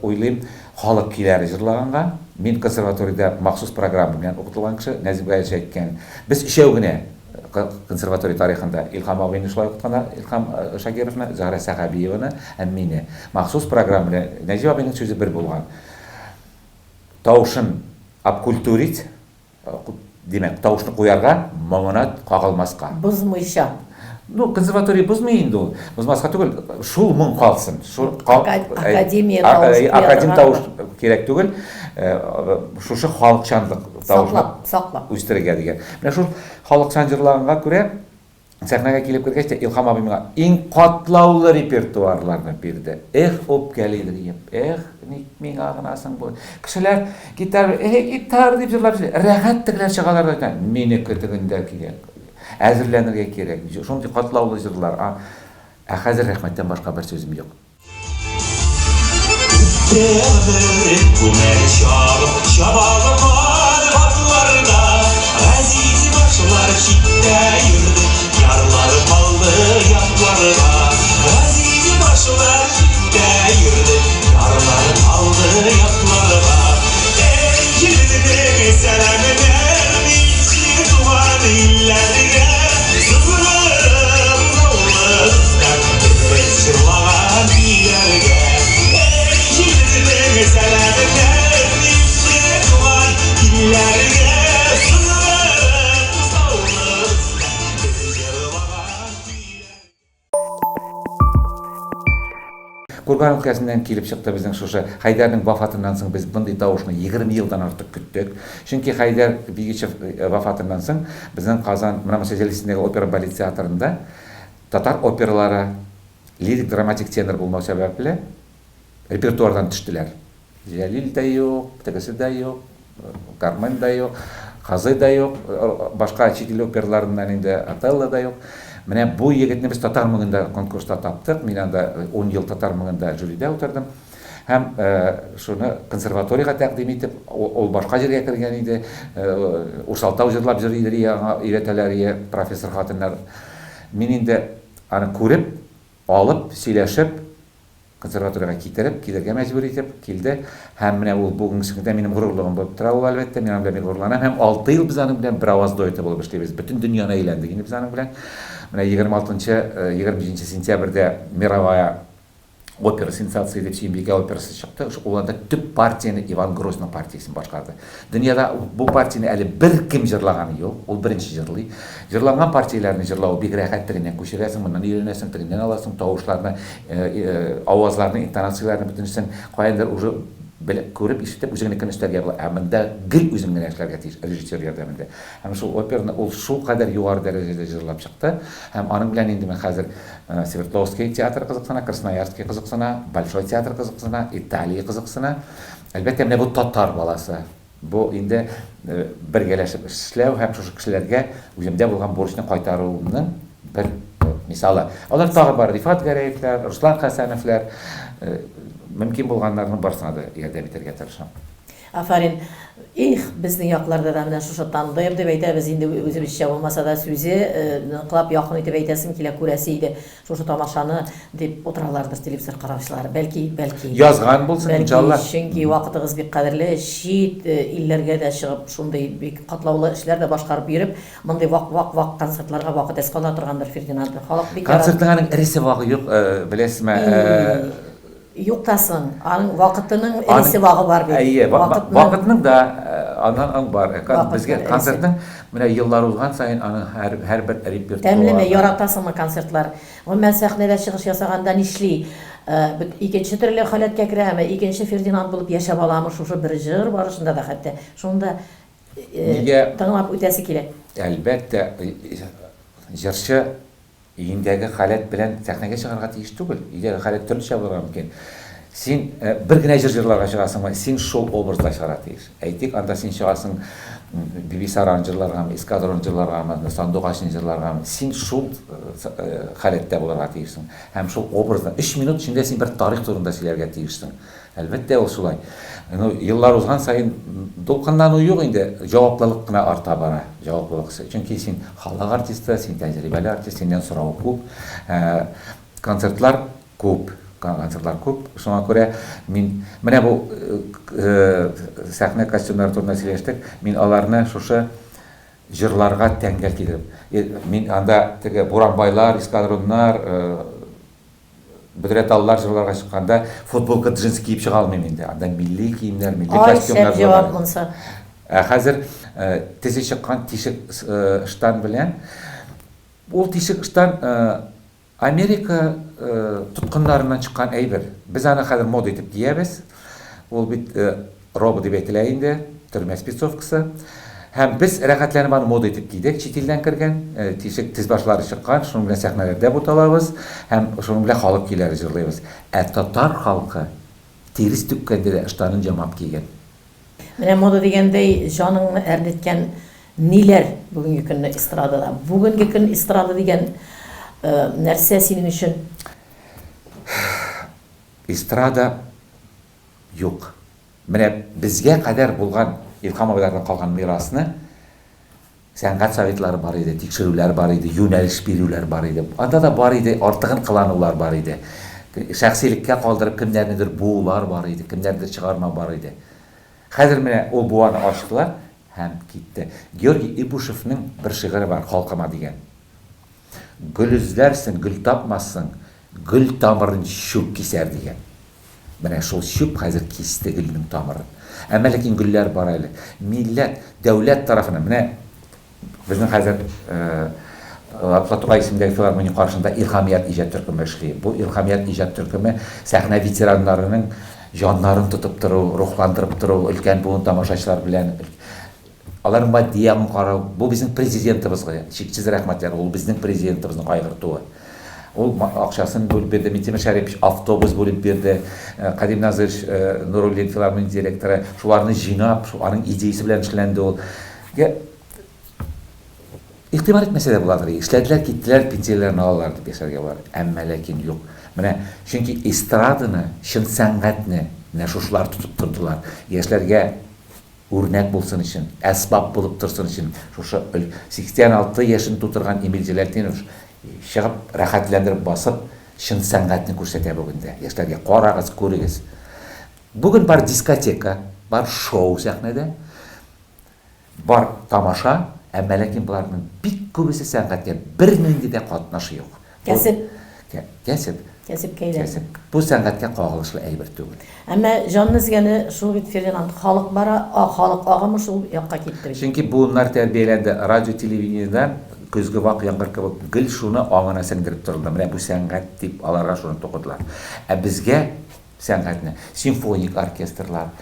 уйлыйм, халык көйләре җырлаганга. Мин консерваториядә махсус программа белән укытылган кеше, Нәзим Гаилович әйткән. Без өчәү генә консерватория тарихында Илһам абыйны шулай укытканнар, Илһам Шакировны, Зөһрә Сәхәбиеваны һәм мине. Махсус программа белән. Нәҗип абыйның сүзе бер булган. Тавышын обкультурить, Димәк, тавышны куярга, моңына кагылмаска. Бозмыйча. Ну, консерватория бозмый инде ул. Бозмаска түгел, шул моң калсын. Шул академия тавыш. Академ тавыш кирәк түгел. Шушы халыкчанлык тавышны саклап, саклап үстерергә дигән. Менә шул халыкчан җырлаганга күрә Сәхнәгә килеп кергәч тә Илһам абый миңа иң катлаулы репертуарларны бирде. Эх, үпкәлидер идем. Эх, ник миңа гына соң бу? Кешеләр гитара, эй, гитара дип җырлап җырлый. Рәхәт тегеләр чыгалар да әйтә, минеке тегендә кирәк. Әзерләнергә кирәк. Шундый катлаулы җырлар. Ә хәзер рәхмәттән башка бер сүзем юк. Курган өлкәсеннән килеп чыкты безнең шушы Хәйдәрнең вафатыннан соң без мондый тавышны 20 елдан артык көттек. Чөнки Хәйдәр Бигичев э, вафатыннан соң безнең Казан менә Муса Җәлил опера балет театрында Татар опералары лирик-драматик тенор булмау сәбәпле, репертуардан төштеләр. Җәлил дә юк, тегесе дә юк, Кармен да юк, Казый да юк, башка чит ил операларыннан инде Отелло да юк. Менә бу егетне без татар моңында конкурста таптык. Мин анда 10 ел татар моңында жюрида утырдым. Һәм шуны консерваториягә тәкъдим итеп, ул башка җиргә кергән иде. Урсалтау җырлап җыр иде, аңа өйрәтәләр ие профессор хатыннар. Мин инде аны күреп, алып, сөйләшеп, консерваториягә китереп, килергә мәҗбүр итеп, килде. Һәм менә ул бүгенге көндә минем горурлыгым булып тора ул, әлбәттә. Мин аның белән бик горурланам. Һәм 6 ел без аның белән бер аваз дуэты булып эшлибез. Бөтен дөньяны әйләндек инде без аның белән. Менә 26-нчы, 27 сентябрьдә мировая Опера сенсация дип Сөембикә операсы чыкты. Ул анда төп партияне Иван Грозный партиясен башкарды. Дөньяда бу партияне әле беркем җырлаганы юк. Ул беренче җырлый. Җырланган партияләрне җырлау бик рәхәт, тегеннән күчерәсең, моннан өйрәнәсең, тегеннән аласың, тавышларны, э, э, авазларны, интонацияләрне бөтенесен каяндыр уже белеп, күреп, ишетеп, үзеңнекен өстәргә була. Ә монда гел үзең генә эшләргә тиеш, режиссер ярдәмендә. Һәм шул операны ул шулкадәр югары дәрәҗәдә җырлап чыкты. Һәм аның белән инде мин хәзер Свердловский театры кызыксына, Красноярский кызыксына, Большой театр кызыксына, Италия кызыксына. Әлбәттә, менә бу татар баласы. Бу инде бергәләшеп эшләү һәм шушы кешеләргә үземдә булган бурычны кайтаруымның бер мисалы. Алар тагы бар, Рифат Гәрәевләр, Руслан Хәсәновләр, мөмкин булганнарның барысына да ярдәм итәргә тырышам. Афәрин. Их, безнең якларда да менә шушы тандем дип әйтәбез инде үзебезчә булмаса да сүзе, ныклап якын итеп әйтәсем килә, күрәсе иде шушы тамашаны дип утыралардыр телевизор караучылар. Бәлки, бәлки. Язган булсын, иншалла. Бәлки, чөнки вакытыгыз бик кадерле, чит илләргә дә чыгып шундый бик катлаулы эшләр дә башкарып йөреп, мондый вак-вак-вак концертларга вакыт әз кала торгандыр, Фердинанд. Халык бик ярата. Концертның аның эресе вагы юк, беләсезме? Юк та соң, аның вакытының эресе вагы бар бит. Әйе, вакытның да аннан аң бар. Безгә концертның менә еллар узган саен аның һәрбер репертуары. Тәмлеме, яратасыңмы концертлар? Гомумән, сәхнәдә чыгыш ясаганда нишли? Икенче төрле халәткә керәме, икенче Фердинанд булып яшәп аламы шушы бер җыр барышында да хәтта? Шуны да тыңлап үтәсе килә. Әлбәттә, җырчы. Өеңдәге халәт белән сәхнәгә чыгарга тиеш түгел. Өйдәге халәт төрлечә булырга мөмкин. Син бер генә җыр җырларга чыгасыңмы, син шул образда чыгарга тиеш. Әйтик, анда син чыгасың Бибисараны җырларгамы, Эскадрон җырларгамы, Сандугачны җырларгамы, син шул халәттә булырга тиешсең. Һәм шул образда өч минут эчендә син бер тарих турында сөйләргә тиешсең. Әлбәттә, ул шулай. Ну, еллар узган саен дулкынлану юк инде, җаваплылык кына арта бара. Җаваплылык. Чөнки син халык артисты, син тәҗрибәле артист, синнән сорау күп. Э, концертлар күп. Концертлар күп. Шуңа күрә мин менә бу э, э, сәхнә костюмнары турында сөйләштек. Мин аларны шушы җырларга тәңгәл китереп. Мин анда теге Буранбайлар, эскадроннар, Бөдрә таллар җырларга чыкканда футболка, джинсы киеп чыга алмыйм инде. Анда милли киемнәр, милли Ай, костюмнар шәп җавап монсы. Ә хәзер тезе чыккан тишек ыштан белән ул тишек ыштан Америка тоткыннарыннан чыккан әйбер. Без аны хәзер мода итеп киябез. Ул бит Роба дип әйтелә инде, төрмә спецовкасы. Һәм без рәхәтләнеп аны мода итеп кидек, чит илдән кергән, тишек тез башлары чыккан, шуның белән сәхнәләрдә буталабыз һәм шуның белән халык көйләре җырлыйбыз. Ә татар халкы тирес түккәндә дә ыштанын ямап кигән. Менә мода дигәндәй, җаныңны әрнеткән ниләр бүгенге көнне эстрадада? Бүгенге көн эстрада дигән нәрсә синең өчен? Эстрада Юк. Менә безгә кадәр булган Илһам абыйлардан калган мирасны сәнгать советлары бар иде, тикшерүләр бар иде, юнәлеш бирүләр бар иде. Анда да бар иде, артыгын кыланулар бар иде. Шәхсилеккә калдырып кемнәрнедер буулар бар иде, кемнәрнедер чыгармау бар иде. Хәзер менә ул буаны ачтылар һәм китте. Георгий Ибушевның бер шигыре бар, Халкыма дигән. Гөл эзләрсең, гөл тапмассың, гөл тамырын чүп кисәр, дигән. Менә шул чүп хәзер кисте гөлнең тамырын. Әмма ләкин гөлләр бар әле. Милләт, дәүләт тарафыннан, менә безнең хәзер Габдулла Тукай исемендәге филармония каршында Илһамият иҗат төркеме эшли. Бу Илһамият иҗат төркеме сәхнә ветераннарының җаннарын тотып тору, рухландырып тору, өлкән буын тамашачылар белән Аларның матди ягын карау, бу безнең президентыбызга чиксез рәхмәтләр, ул безнең президентыбызның кайгыртуы. Ул акчасын бүлеп бирде, Минтимер Шәрипович автобус бүлеп бирде, Кадим Назырович Нуруллин филармония директоры, шуларны җыйнап, аның идеясе белән эшләнде ул. Игътибар итмәсә дә буладыр, эшләделәр, киттеләр, пенсияләрен алалар дип яшәргә була. Әмма ләкин юк. Менә чөнки эстраданы, чын сәнгатьне менә шушылар тотып тордылар. Яшьләргә Үрнәк булсын өчен, әсбап булып торсын өчен шушы 86 яшен тутырган Эмиль Җәләлтдинов чыгып, рәхәтләндереп басып, чын сәнгатьне күрсәтә бүген дә. Яшьләргә карагыз, күрегез. Бүген бар дискотека, бар шоу сәхнәдә, бар тамаша, әмма ләкин боларның бик күбесе сәнгатькә бернинди дә катнашы юк. Кәсеп. Кәсеп. Кәсепкә әйләнде. Кәсеп. Бу сәнгатькә кагылышлы әйбер түгел. Әмма җанны өзгәне шул бит, Фердинанд, халык бара, а халык агымы шул якка китте бит. Чөнки буыннар тәрбияләнде, радио, телевидениедән көзге вак яңгыр кебек гел шуны аңына сеңдереп торылды. Менә бу сәнгать дип аларга шуны тукыдылар. Ә безгә сәнгатьне симфоник оркестрлар,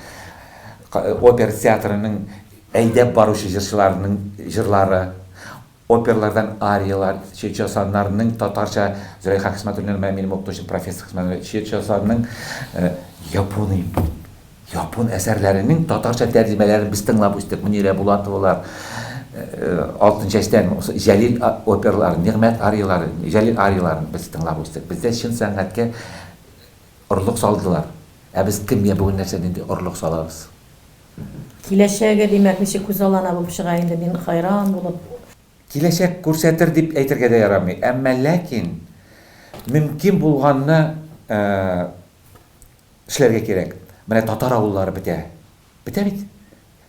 опера театрының әйдәп баручы җырчыларының җырлары, Опералардан ариялар, Чечосаннарның татарча, Зөләйха Хисмәтуллина, менә минем укытучым профессор Хисмәтуллина, Чечосанның японый, япон әсәрләренең татарча тәрҗемәләрен без тыңлап үстек. Мөнирә Булатовалар, Алтын чәчтән, Җәлил операларын, Нигъмәт арияларын, Җәлил арияларын без тыңлап үстек. Бездә чын сәнгатькә орлык салдылар. Ә без кемгә бүген нәрсә нинди орлык салабыз? Киләчәге, димәк, ничек күзаллана булып чыга инде, мин хайран булып. Киләчәк күрсәтер дип әйтергә дә ярамый, әмма ләкин мөмкин булганны эшләргә кирәк. Менә татар авыллары бетә. Бетә бит.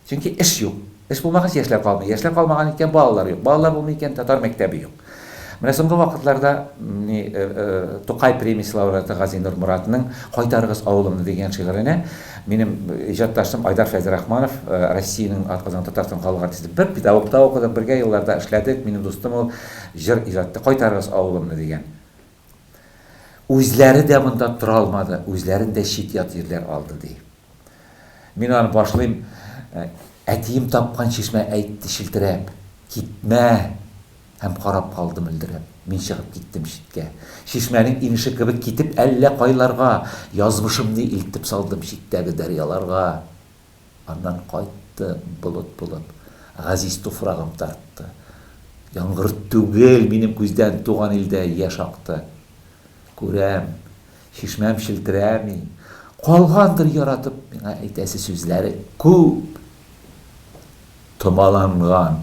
Чөнки эш юк. Эш булмагач, яшьләр калмый. Яшьләр калмаган икән, балалар юк. Балалар булмый икән, татар мәктәбе юк. Менә соңгы вакытларда ни, Тукай премиясе лауреаты Газинур Моратның Кайтарыгыз авылымны дигән шигыренә минем иҗатташым Айдар Фәйзрахманов, Россиянең атказанган Татарстан халык артисты, бер педагогта укыдык, бергә елларда эшләдек, минем дустым ул, җыр иҗат итте. Кайтарыгыз авылымны дигән. Үзләре дә монда тора алмады, үзләрен дә чит-ят җирләр алды, ди. Мин аны башлыйм, әтием тапкан чишмә әйтте челтерәп, китмә! Һәм карап калды мөлдерәп. Мин чыгып киттем читкә. Чишмәнең инеше кебек китеп әллә кайларга, язмышымны илтеп салдым читтәге дәрьяларга. Аннан кайтты болыт булып, газиз туфрагым тартты. Яңгыр түгел, минем күздән туган илдә яшь акты. Күрәм, чишмәм челтерәми, калгандыр яратып миңа әйтәсе сүзләре күп. Томаланган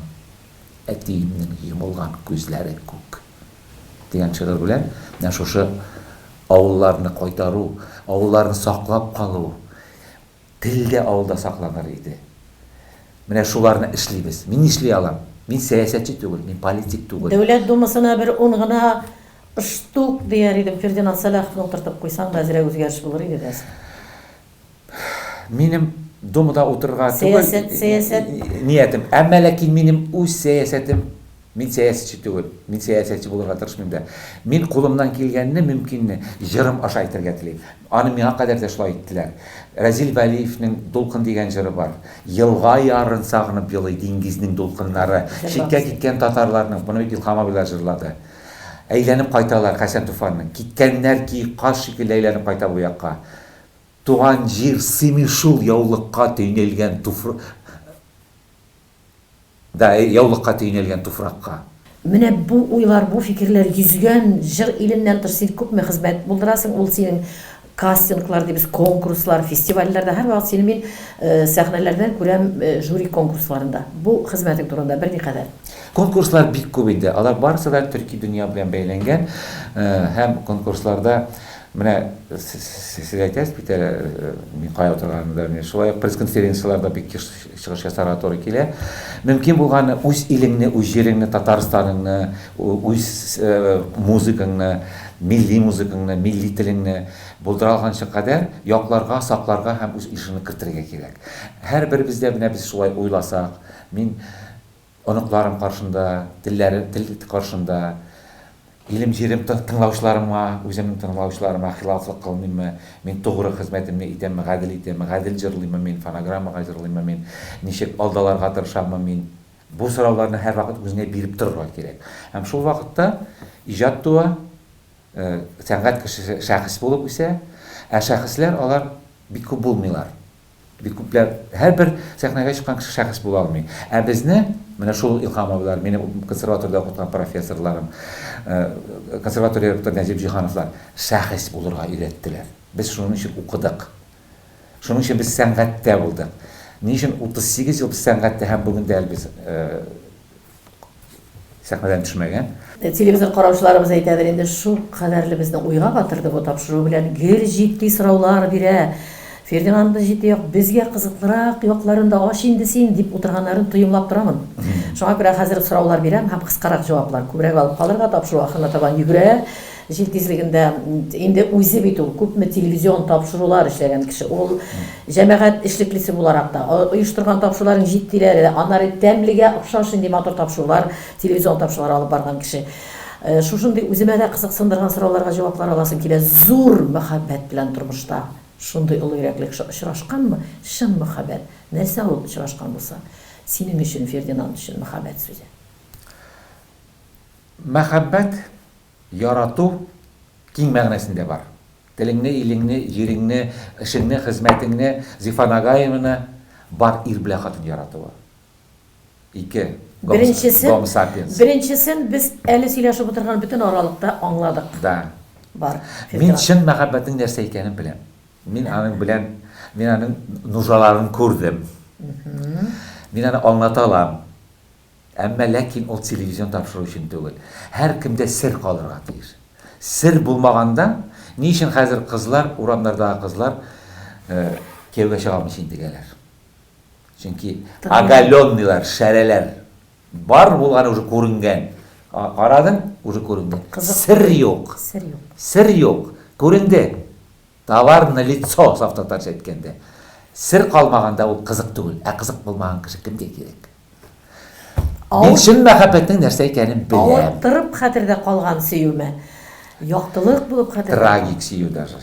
әтиемнең йомылган күзләре күк. Дигән шигырь белән менә шушы авылларны кайтару, авылларны саклап калу, тел дә авылда сакланыр иде. Менә шуларны эшлибез. Мин нишли алам? Мин сәясәтче түгел, мин политик түгел. Дәүләт Думасына бер ун гына штук дияр идем, Фердинанд Сәлаховны утыртып куйсаң да әзрәк үзгәреш булыр иде дә. Минем Думада утырырга түгел Сәясәт, сәясәт. ниятем. Әмма ләкин минем үз сәясәтем, мин сәясәтче түгел, мин сәясәтче булырга тырышмыйм да. Мин кулымнан килгәнне, мөмкинне җырым аша әйтергә телим. Аны миңа кадәр дә шулай иттеләр. Рәзил Вәлиевнең Дулкын дигән җыры бар. Елга ярын сагынып елый диңгезнең дулкыннары. Читкә киткән татарларның, моны бит Илһам абыйлар җырлады. Әйләнеп кайталар Хәсән Туфанның. Киткәннәр киек каз шикелле әйләнеп кайта бу якка. Туган җир сыймый шул яулыкка төйнәлгән туфр да, яулыкка төйнәлгән туфракка. Менә бу уйлар, бу фикерләр йөзгән җыр иленнән тыш син күпме хезмәт булдырасың, ул синең кастинглар дибез, конкурслар, фестивальләрдә һәрвакыт сине мин сәхнәләрдән күрәм жюри конкурсларында. Бу хезмәтең турында берникадәр. Конкурслар бик күп инде. Алар барысы да төрки дөнья белән бәйләнгән һәм конкурсларда Менә сез әйтәсез бит әле, мин кая утырганымны да белмим. Шулай ук пресс-конференцияләрдә бик еш чыгыш ясарга туры килә. Мөмкин булганы үз илеңне, үз җиреңне, Татарстаныңны, үз музыкаңны, милли музыкаңны, милли телеңне булдыра алганча кадәр якларга, сакларга һәм үз өлешеңне кертергә кирәк. Һәрберебез дә менә без шулай уйласак, мин Оныкларым каршында, телләре, тел каршында, илем-җирем тыңлаучыларыма, үземнең тыңлаучыларыма хилафлык кылмыйммы, мин тугры хезмәтемне итәмме, гадел итәмме, гадел җырлыйммы мин, фонограммага җырлыйммы мин, ничек алдаларга тырышаммы мин? Бу сорауларны һәрвакыт үзеңә биреп торырга кирәк. Һәм шул вакытта иҗат туа, сәнгать кешесе шәхес булып үсә, ә шәхесләр алар бик күп булмыйлар. Бик күпләр, һәрбер сәхнәгә чыккан кеше шәхес була алмый. Ә безне, менә шул Илһам абыйлар, мине консерваториядә укыткан профессорларым, консерватория ректоры Нәҗип Җиһановлар шәхес булырга өйрәттеләр. Без шуның өчен укыдык. Шуның өчен без сәнгатьтә булдык. Ни өчен 38 ел без сәнгатьтә һәм бүген дә әле без Сәхнәдән төшмәгән. Телевизор караучыларыбыз әйтәдер инде, шул кадәрле безне уйга батырды бу тапшыру белән, гел җитди сораулар бирә. Фердинандны җитди як, безгә кызыклырак якларын да ач инде син, дип утырганнарын тоемлап торамын. Шуңа күрә хәзер сораулар бирәм һәм кыскарак җаваплар күбрәк алып калырга, тапшыру ахырына табан йөгерә. Җил тизлегендә инде үзе бит ул күпме телевизион тапшырулар эшләгән кеше. Ул җәмәгать эшлеклесе буларак та, оештырган тапшыруларның җитдиләре дә, аннары тәмлегә охшаш инде матур тапшырулар, телевизион тапшырулар алып барган кеше. Шушындый үземә дә кызыксындырган сорауларга җаваплар аласым килә. Зур мәхәббәт белән тормышта шундый олы йөрәкле кеше очрашканмы? Чын мәхәббәт. Нәрсә ул очрашкан булса? Синең өчен, Фердинанд өчен мәхәббәт сүзе. Мәхәббәт Ярату киң мәгънәсендә бар. Телеңне, илеңне, җиреңне, эшеңне, хезмәтеңне, Зифа Нагаеваны бар ир белән хатын яратуы. Ике. Беренчесен, Гомо сапиенс. беренчесен без әле сөйләшеп утырган бөтен аралыкта аңладык. Да. Бар. Мин чын мәхәббәтнең нәрсә икәнен беләм. Мин аның белән, мин аның нужаларын күрдем. Мин аны аңлата алам. Әмма ләкин ул телевизион тапшыру өчен түгел. Һәркемдә сер калырга тиеш. Сер булмаганда, ни өчен хәзер кызлар, урамнардагы кызлар кияүгә чыга алмыйча интегәләр? Чөнки оголенныйлар, шәрәләр. Бар булганы уже күренгән. Карадың, уже күренде. Сер юк. Сер юк. Сер юк. Күренде. Товар на лицо, саф татарча әйткәндә. Сер калмаганда ул кызык түгел. Ә кызык булмаган кеше кемгә кирәк? Мин чын мәхәббәтнең нәрсә икәнен беләм. Авырттырып хәтердә калган сөюме? Яктылык булып хәтердә. Трагик сөю даже.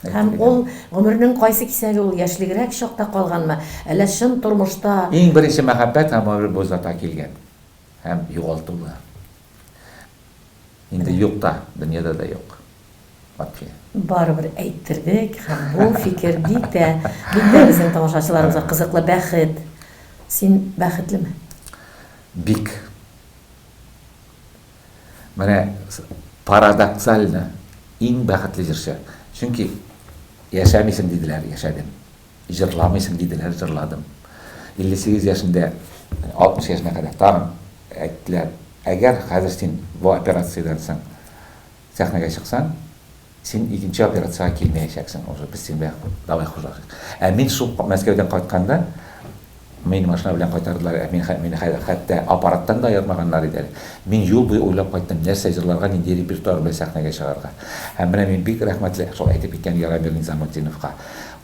Һәм ул гомернең кайсы кисәге ул яшьлегрәк чакта калганмы, әллә чын тормышта? Иң беренче мәхәббәт һәм гомер буе озата килгән. Һәм югалтулы. Инде юк та, дөньяда да юк. Вообще. Барыбер әйттердек һәм бу фикер бик тә, бик тә безнең тамашачыларыбызга кызыклы. Бәхет. Син бәхетлеме? Бик. Менә парадоксально иң бәхетле җырчы. Чөнки яшәмисең диделәр, яшәдем. Җырламыйсың диделәр, җырладым. 58 яшендә, 60 яшенә кадәр тагын әйттеләр, әгәр хәзер син бу операциядән соң сәхнәгә чыксаң, син икенче операциягә килмәячәксең уже, без синең белән давай хушлашыйк. Ә мин шул Мәскәүдән кайтканда, Мине машина белән кайтардылар, ә мин, мине хәтта аппараттан да аермаганнар иде әле. Мин юл буе уйлап кайттым, нәрсә җырларга, нинди репертуар белән сәхнәгә чыгарга. Һәм менә мин бик рәхмәтле, шул әйтеп киткән Ярамир Низаметдиновка.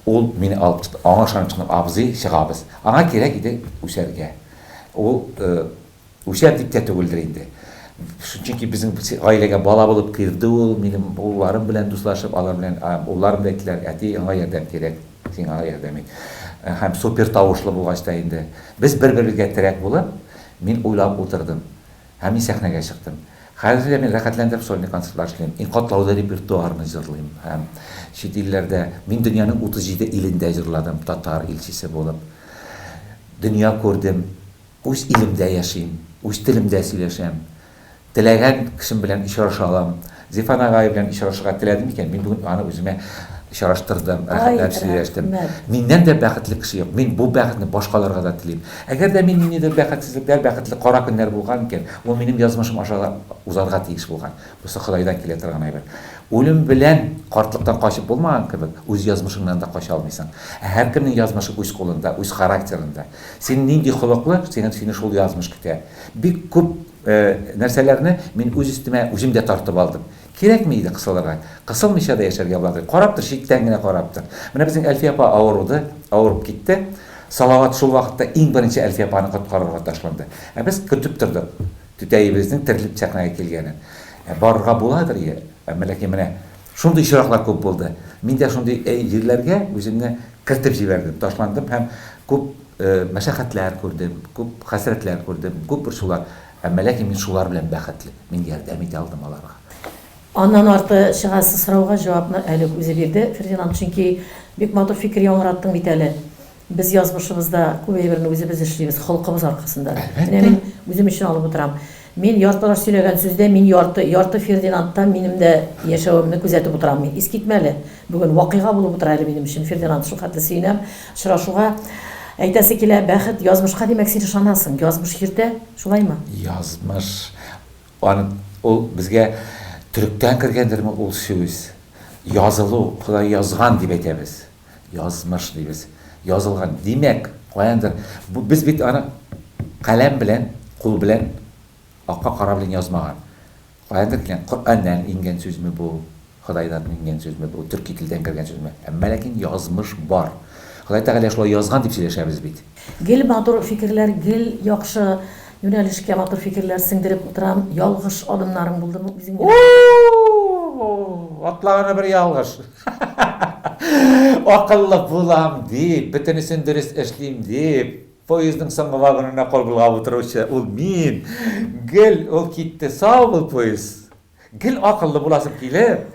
Ул мине алып чыкты, аңа ышанып чыктым, абзый, чыгабыз. Аңа кирәк иде үсәргә. Ул Үсәр дип тә түгелдер инде. Чөнки безнең гаиләгә бала булып керде ул, минем улларым белән дуслашып, алар белән, улларым да әйттеләр, әти, аңа ярдәм кирәк, син аңа ярдәм ит. Һәм супер тавышлы булгач та инде. Без бер-беребезгә терәк булып, мин уйлап утырдым. Һәм мин сәхнәгә чыктым. Хәзер дә мин рәхәтләндереп сольный концертлар эшлим. Иң катлаулы репертуарны җырлыйм. Һәм чит илләрдә, мин дөньяның 37 илендә җырладым, татар илчесе булып. Дөнья күрдем. Үз илемдә яшим, үз телемдә сөйләшәм. Теләгән кешем белән очраша алам. Зифа Нагаева белән очрашырга теләдем икән, мин бүген аны үземә очраштырдым, рәхәтләнеп сөйләштем. Миннән дә бәхетле кеше юк. Мин бу бәхетне башкаларга да телим. Әгәр дә мин ниндидер бәхетсезлекләр, бәхетле кара көннәр булган икән, ул минем язмышым аша узарга тиеш булган. Бусы Ходайдан килә торган әйбер. Үлем белән картлыктан качып булмаган кебек, үз язмышыңнан да кача алмыйсың. Ә һәркемнең язмышы үз кулында, үз характерында. Син нинди холыклы, синең сине шул язмыш көтә. Бик күп нәрсәләрне мин үз өстемә үзем дә тартып алдым. Кирәкми иде кысылырга. Кысылмыйча да яшәргә була. Карап тор, читтән генә карап тор. Менә безнең Әлфия апа авыруды, авырып китте. Салават шул вакытта иң беренче Әлфия апаны коткарырга ташланды. Ә без көтеп тордык түтәебезнең терелеп сәхнәгә килгәнен. Ә барырга буладыр, әмма ләкин менә шундый очраклар күп булды. Мин дә шундый җирләргә үземне кертеп җибәрдем, ташландым һәм күп мәшәкатьләр күрдем, күп хәсрәтләр күрдем, күп борчулар. Әмма ләкин мин шулар белән бәхетле. Мин ярдәм итә алдым аларга. Аннан арты чыгасы сорауга җавапны әле үк үзе бирде Фердинанд, чөнки бик матур фикер яңгыраттың бит әле. Без язмышыбызда күп әйберне үзебез эшлибез, холкыбыз аркасында. Менә мин үзем өчен алып утырам. Мин яртылаш сөйләгән сүздә мин ярты, ярты Фердинандта минем дә яшәвемне күзәтеп утырам мин. Искитмәле. Бүген вакыйга булып утыра әле минем өчен Фердинанд. Шул хәтле сөенәм очрашуга. Әйтәсе килә, бәхет, язмышка димәк син ышанасың. Язмыш йөртә, шулаймы? Язмыш. Аны, ул безгә төректән кергәндерме ул сүз? Язылу, Ходай язган дип әйтәбез. Язмыш дибез. Язылган. Димәк, каяндыр без бит аны каләм белән, кул белән, акка кара белән язмаган. Каяндыр килгән, Коръәннән иңгән сүзме бу, Ходайдан иңгән сүзме бу, төрки телдән кергән сүзме? Әмма ләкин язмыш бар. Ходай Тәгалә шулай язган дип сөйләшәбез бит. Гел матур фикерләр, гел яхшы юнәлешкә матур фикерләр сеңдереп утырам. Ялгыш адымнарың булдымы үзең генә? У-у-у! Атлаганы бер ялгыш. Акыллы булам дип, бөтенесен дөрес эшлим дип, поездның соңгы вагонына кул болгап утыручы ул мин. Гел ул китте, сау бул, поезд. Гел акыллы буласым килеп,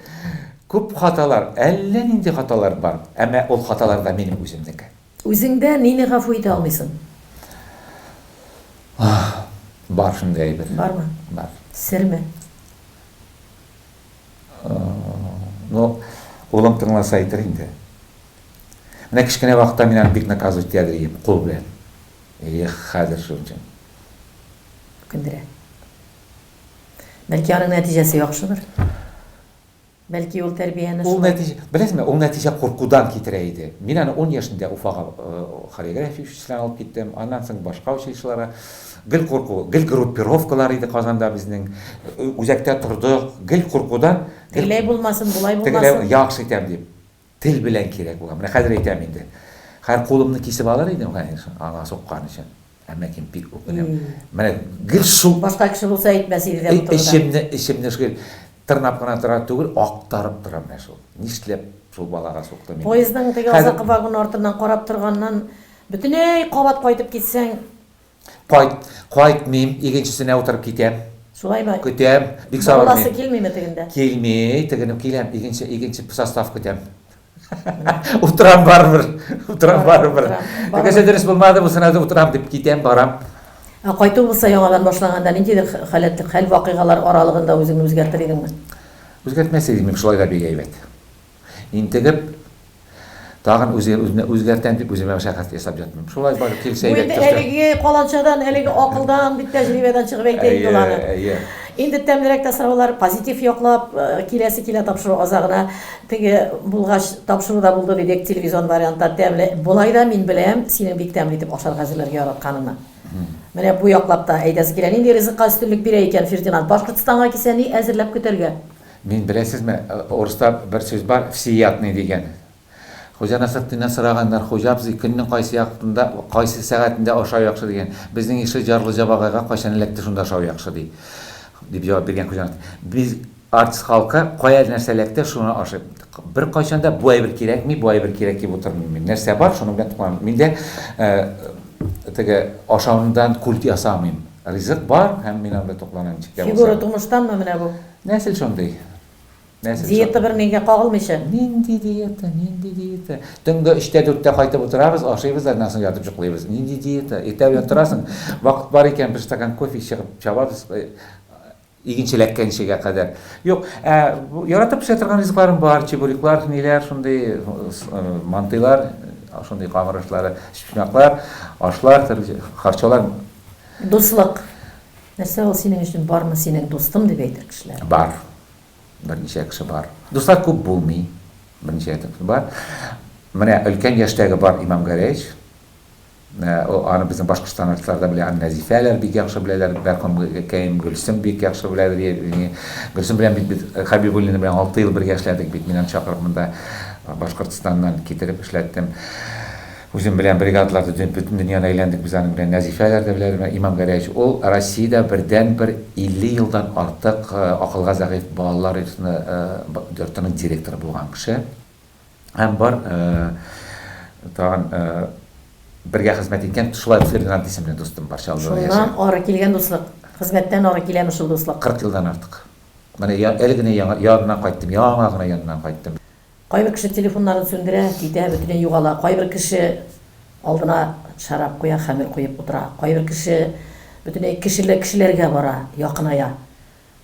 күп хаталар, әллә нинди хаталар бар, әмма ул хаталар да минем үземнеке. Үзеңдә нине гафу итә алмыйсың? Бар шундый әйбер. Бармы? Бар. Серме? Ну, улым тыңласа әйтер инде. Менә кечкенә вакытта мин аны бик наказывать итә идем, кул белән. Эх, хәзер шул өчен. Үкендерә. Бәлки аның нәтиҗәсе яхшыдыр? Бәлки ул тәрбияне Ул нәтиҗә, беләсеңме, ул нәтиҗә куркудан китерә иде. Мин аны 10 яшендә Уфага хореография училищесына алып киттем, аннан соң башка училищеларга. Гел курку, гел группировкалар иде Казанда безнең. Үзәктә тордык, гел куркудан. Тегеләй булмасын, болай булмасын. Тегеләй, яхшы итәм дип. Тел белән кирәк була. Менә хәзер әйтәм инде. Хәзер кулымны кисеп алыр идем, конечно, аңа суккан өчен. Әмма кем бик үкенәм. Менә гел шул. Башка кеше булса әйтмәс иде дә бу турыда. Эчемне, эчемне шул тырнап кына тора түгел, актарып тора менә шул. Нишләп шул балага суктым инде. Поездның теге азакы вагоны артыннан карап торганнан бөтенләй кабат кайтып китсәң. Кайт, кайтмыйм, икенчесенә утырып китәм. Шулаймы? Көтәм, бик сабыр мин. Борыласы килмиме тегендә? Килми, тегене киләм, икенче, икенче состав көтәм. Утырам барыбер, утырам барыбер. Тегесе дөрес булмады, бусына да утырам дип китәм, барам. Ә кайту булса яңадан башланганда ниндидер халәт, хәл вакыйгалар аралыгында үзеңне үзгәртер идеңме? Үзгәртмәс идем, мин шулай да бик әйбәт. Интегеп, тагын үзе үземне үзгәртәм дип үземә мәшәкать ясап ятмыйм. Шулай барып килсә әйбәт торса. Әлеге каланчадан, әлеге акылдан, бит тәҗрибәдән чыгып әйтә инде ул аны. Әйе. Инде тәмлерәк тә сораулар, позитив яклап э, киләсе килә тапшыру азагына. Теге булгач, тапшыру да булды дидек, телевизион вариантта тәмле. Болай да мин беләм, синең бик тәмле итеп ашарга әзерләргә яратканыңны. Менә бу яклап та әйтәсе килә. Нинди ризыкка өстенлек бирә икән Фердинанд? Башкортстанга килсә, ни әзерләп көтәргә? Мин, беләсезме, урыста бер сүз бар, всеядный дигән. Хуҗа Насретдиннән сораганнар, Хуҗа абзый, көннең кайсы якында, кайсы сәгатендә ашау яхшы дигән. Безнең ише җарлы җабагайга кайчан эләкте шунда ашау яхшы, ди. Дип җавап биргән Хуҗа Насретдин. Без, артист халкы, кая нәрсә эләкте, шуны ашый. Беркайчан да бу әйбер кирәкми, бу әйбер кирәк дип утырмыйм мин. Нәрсә бар, шуның белән тукланам. Мин дә теге ашаудан культ ясамыйм. Ризык бар һәм мин анда тукланам ничек тә булса. Фигура тумыштанмы менә бу? Нәсел шундый. Нәсел Диета бер миңгә кагылмыйча. Нинди диета, нинди диета? Төнге өчтә, дүрттә кайтып утырабыз, ашыйбыз да, аннан соң ятып йоклыйбыз. Нинди диета? Иртә белән торасың, вакыт бар икән, бер стакан кофе чыгып чабабыз, игенче эләккәнчегә кадәр. Юк, ә яратып пешерә торган ризыкларым бар, чебуреклар, ниләр, шундый мантыйлар, шундый камыр ашлары, өчпочмаклар, ашлар, төрле харчолар. Дуслык. Нәрсә ул синең өчен, бармы синең дустым дип әйтер кешеләр? Бар. Берничә кеше бар. Дуслар күп булмый. Берничә кеше бар. Менә өлкән яшьтәге бар Имам Гәрәевич. Аны безнең Башкортстан артистлары да белә, аны Нәзифәләр бик яхшы беләләр, мәрхүм Кәем Гөлсем бик яхшы беләдер. Гөлсем белән бит без Хәбибуллина белән 6 ел бергә эшләдек бит. Мин аны чакырып монда Башкортстаннан китереп эшләттем. Үзем белән бригадаларда бөтен дөньяны әйләндек без аның белән. Нәзифәләр дә беләләр, менә Имам Гәрәевич. Ул Россиядә бердәнбер 50 елдан артык акылга зәгыйфь балалар йортыны йортының директоры булган кеше. Һәм бар тагын бергә хезмәт иткән шулай ук Фердинанд исемле дустым бар Чаллыда яши. Шуннан ары килгән дуслык. Хезмәттән ары киләме шул дуслык? 40 елдан артык. Менә әле генә яңа яныннан кайттым, яңа гына яныннан кайттым. Кайбер кеше телефоннарын сүндерә, китә, бөтенләй югала. Кайбер кеше алдына шәраб куя, хәмер куеп утыра. Кайбер кеше бөтенләй кешеле кешеләргә бара, якыная.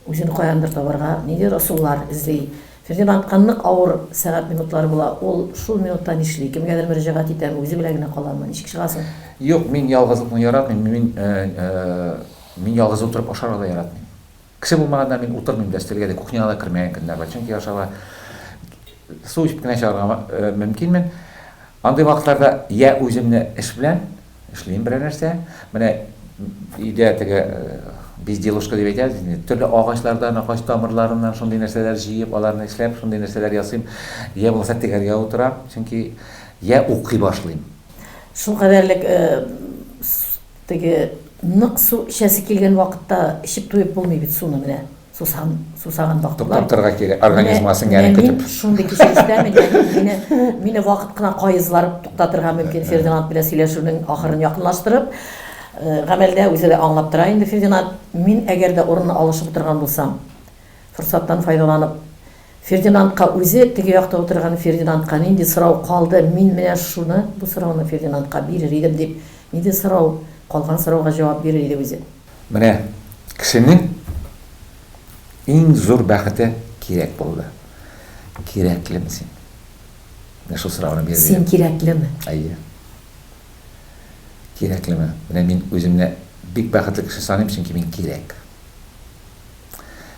Үзен каяндыр табарга ниндидер ысуллар эзли. Фердинандка нык авыр сәгать-минутлар була. Ул шул минутта нишли? Кемгәдер мөрәҗәгать итәме, үзе белән генә каламы? Ничек чыгасың? Юк, мин ялгызлыкны яратмыйм. Мин, мин ялгыз утырып ашарга да яратмыйм. Кеше булмаганда мин утырмыйм да өстәлгә дә, кухняга да кермәгән көннәр бар. Чөнки ашарга су эчеп кенә чыгарга мөмкинмен. Андый вакытларда я үземне эш белән эшлим берәр нәрсә. Менә өйдә теге безделушка дип әйтәбез инде. Төрле агачлардан, агач тамырларыннан шундый нәрсәләр җыеп, аларны эшләп, шундый нәрсәләр ясыйм. Я булмаса тегәргә утырам, чөнки я укый башлыйм. Шул кадәрлек Теге нык су эчәсе килгән вакытта эчеп туеп булмый бит суны менә. Сусан, сусаган вакытлар. Туктап торырга кирәк, организмга сеңгәнен көтеп. Мин шундый кичерештә мин, мине, мине вакыт кына каезлар туктатырга мөмкин Фердинанд белән сөйләшүнең ахырын якынлаштырып. Гамәлдә үзе дә аңлап тора инде Фердинанд. Мин әгәр дә урынны алышып утырган булсам, форсаттан файдаланып, Фердинандка үзе, теге якта утырган Фердинандка нинди сорау калды, мин менә шуны, бу сорауны Фердинандка бирер идем дип, нинди сорау калган сорауга җавап бирер иде үзе. Менә кешенең иң зур бәхете кирәк булды. Кирәклеме син? Менә шул сорауны бирер идем. Син кирәклеме? Әйе. Кирәклеме? Менә мин үземне бик бәхетле кеше саныйм, чөнки мин кирәк.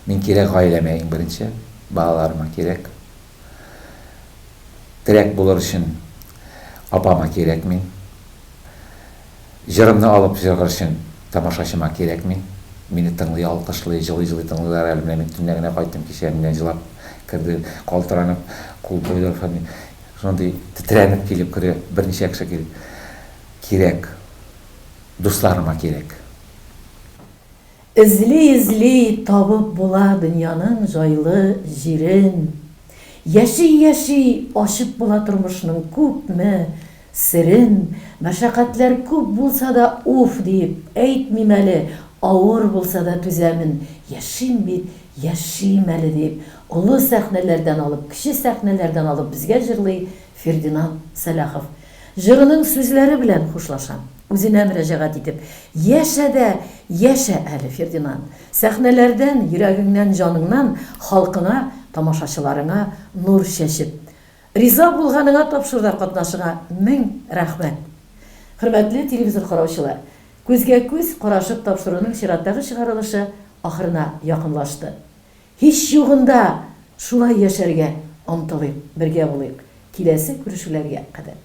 Мин кирәк гаиләмә иң беренче, балаларыма кирәк. Терәк булыр өчен апама кирәк мин. Җырымны алып җырлар өчен тамашачыма кирәк мин. Мине тыңлый, алкышлый, җылый-җылый тыңлыйлар әле. Менә мин төнлә генә кайттым кичә, менә җылап керде, калтыранып, кул куйды. Шундый тетрәнеп килеп керә, берничә кеше килеп. Кирәк. Дусларыма кирәк. Эзли-эзли табып була дөньяның җайлы җирен. Яши-яши ачып була тормышның күпме. Серен, мәшәкатьләр күп булса да уф диеп әйтмим әле, авыр булса да түзәмен, яшим бит, яшим әле диеп, олы сәхнәләрдән алып, кече сәхнәләрдән алып безгә җырлый Фердинанд Сәлахов. Җырының сүзләре белән хушлашам. Үзенә мөрәҗәгать итеп, Яшә дә яшә әле, Фердинанд! Сәхнәләрдән, йөрәгеңнән, җаныңнан халкыңа, тамашачыларыңа нур чәчеп. Риза булганыңа тапшыруда катнашыңа мең рәхмәт! Хөрмәтле телевизор караучылар, Күзгә-күз карашып тапшыруның чираттагы чыгарылышы ахырына якынлашты. Һич югында шулай яшәргә омтылыйк, бергә булыйк. Киләсе күрешүләргә кадәр.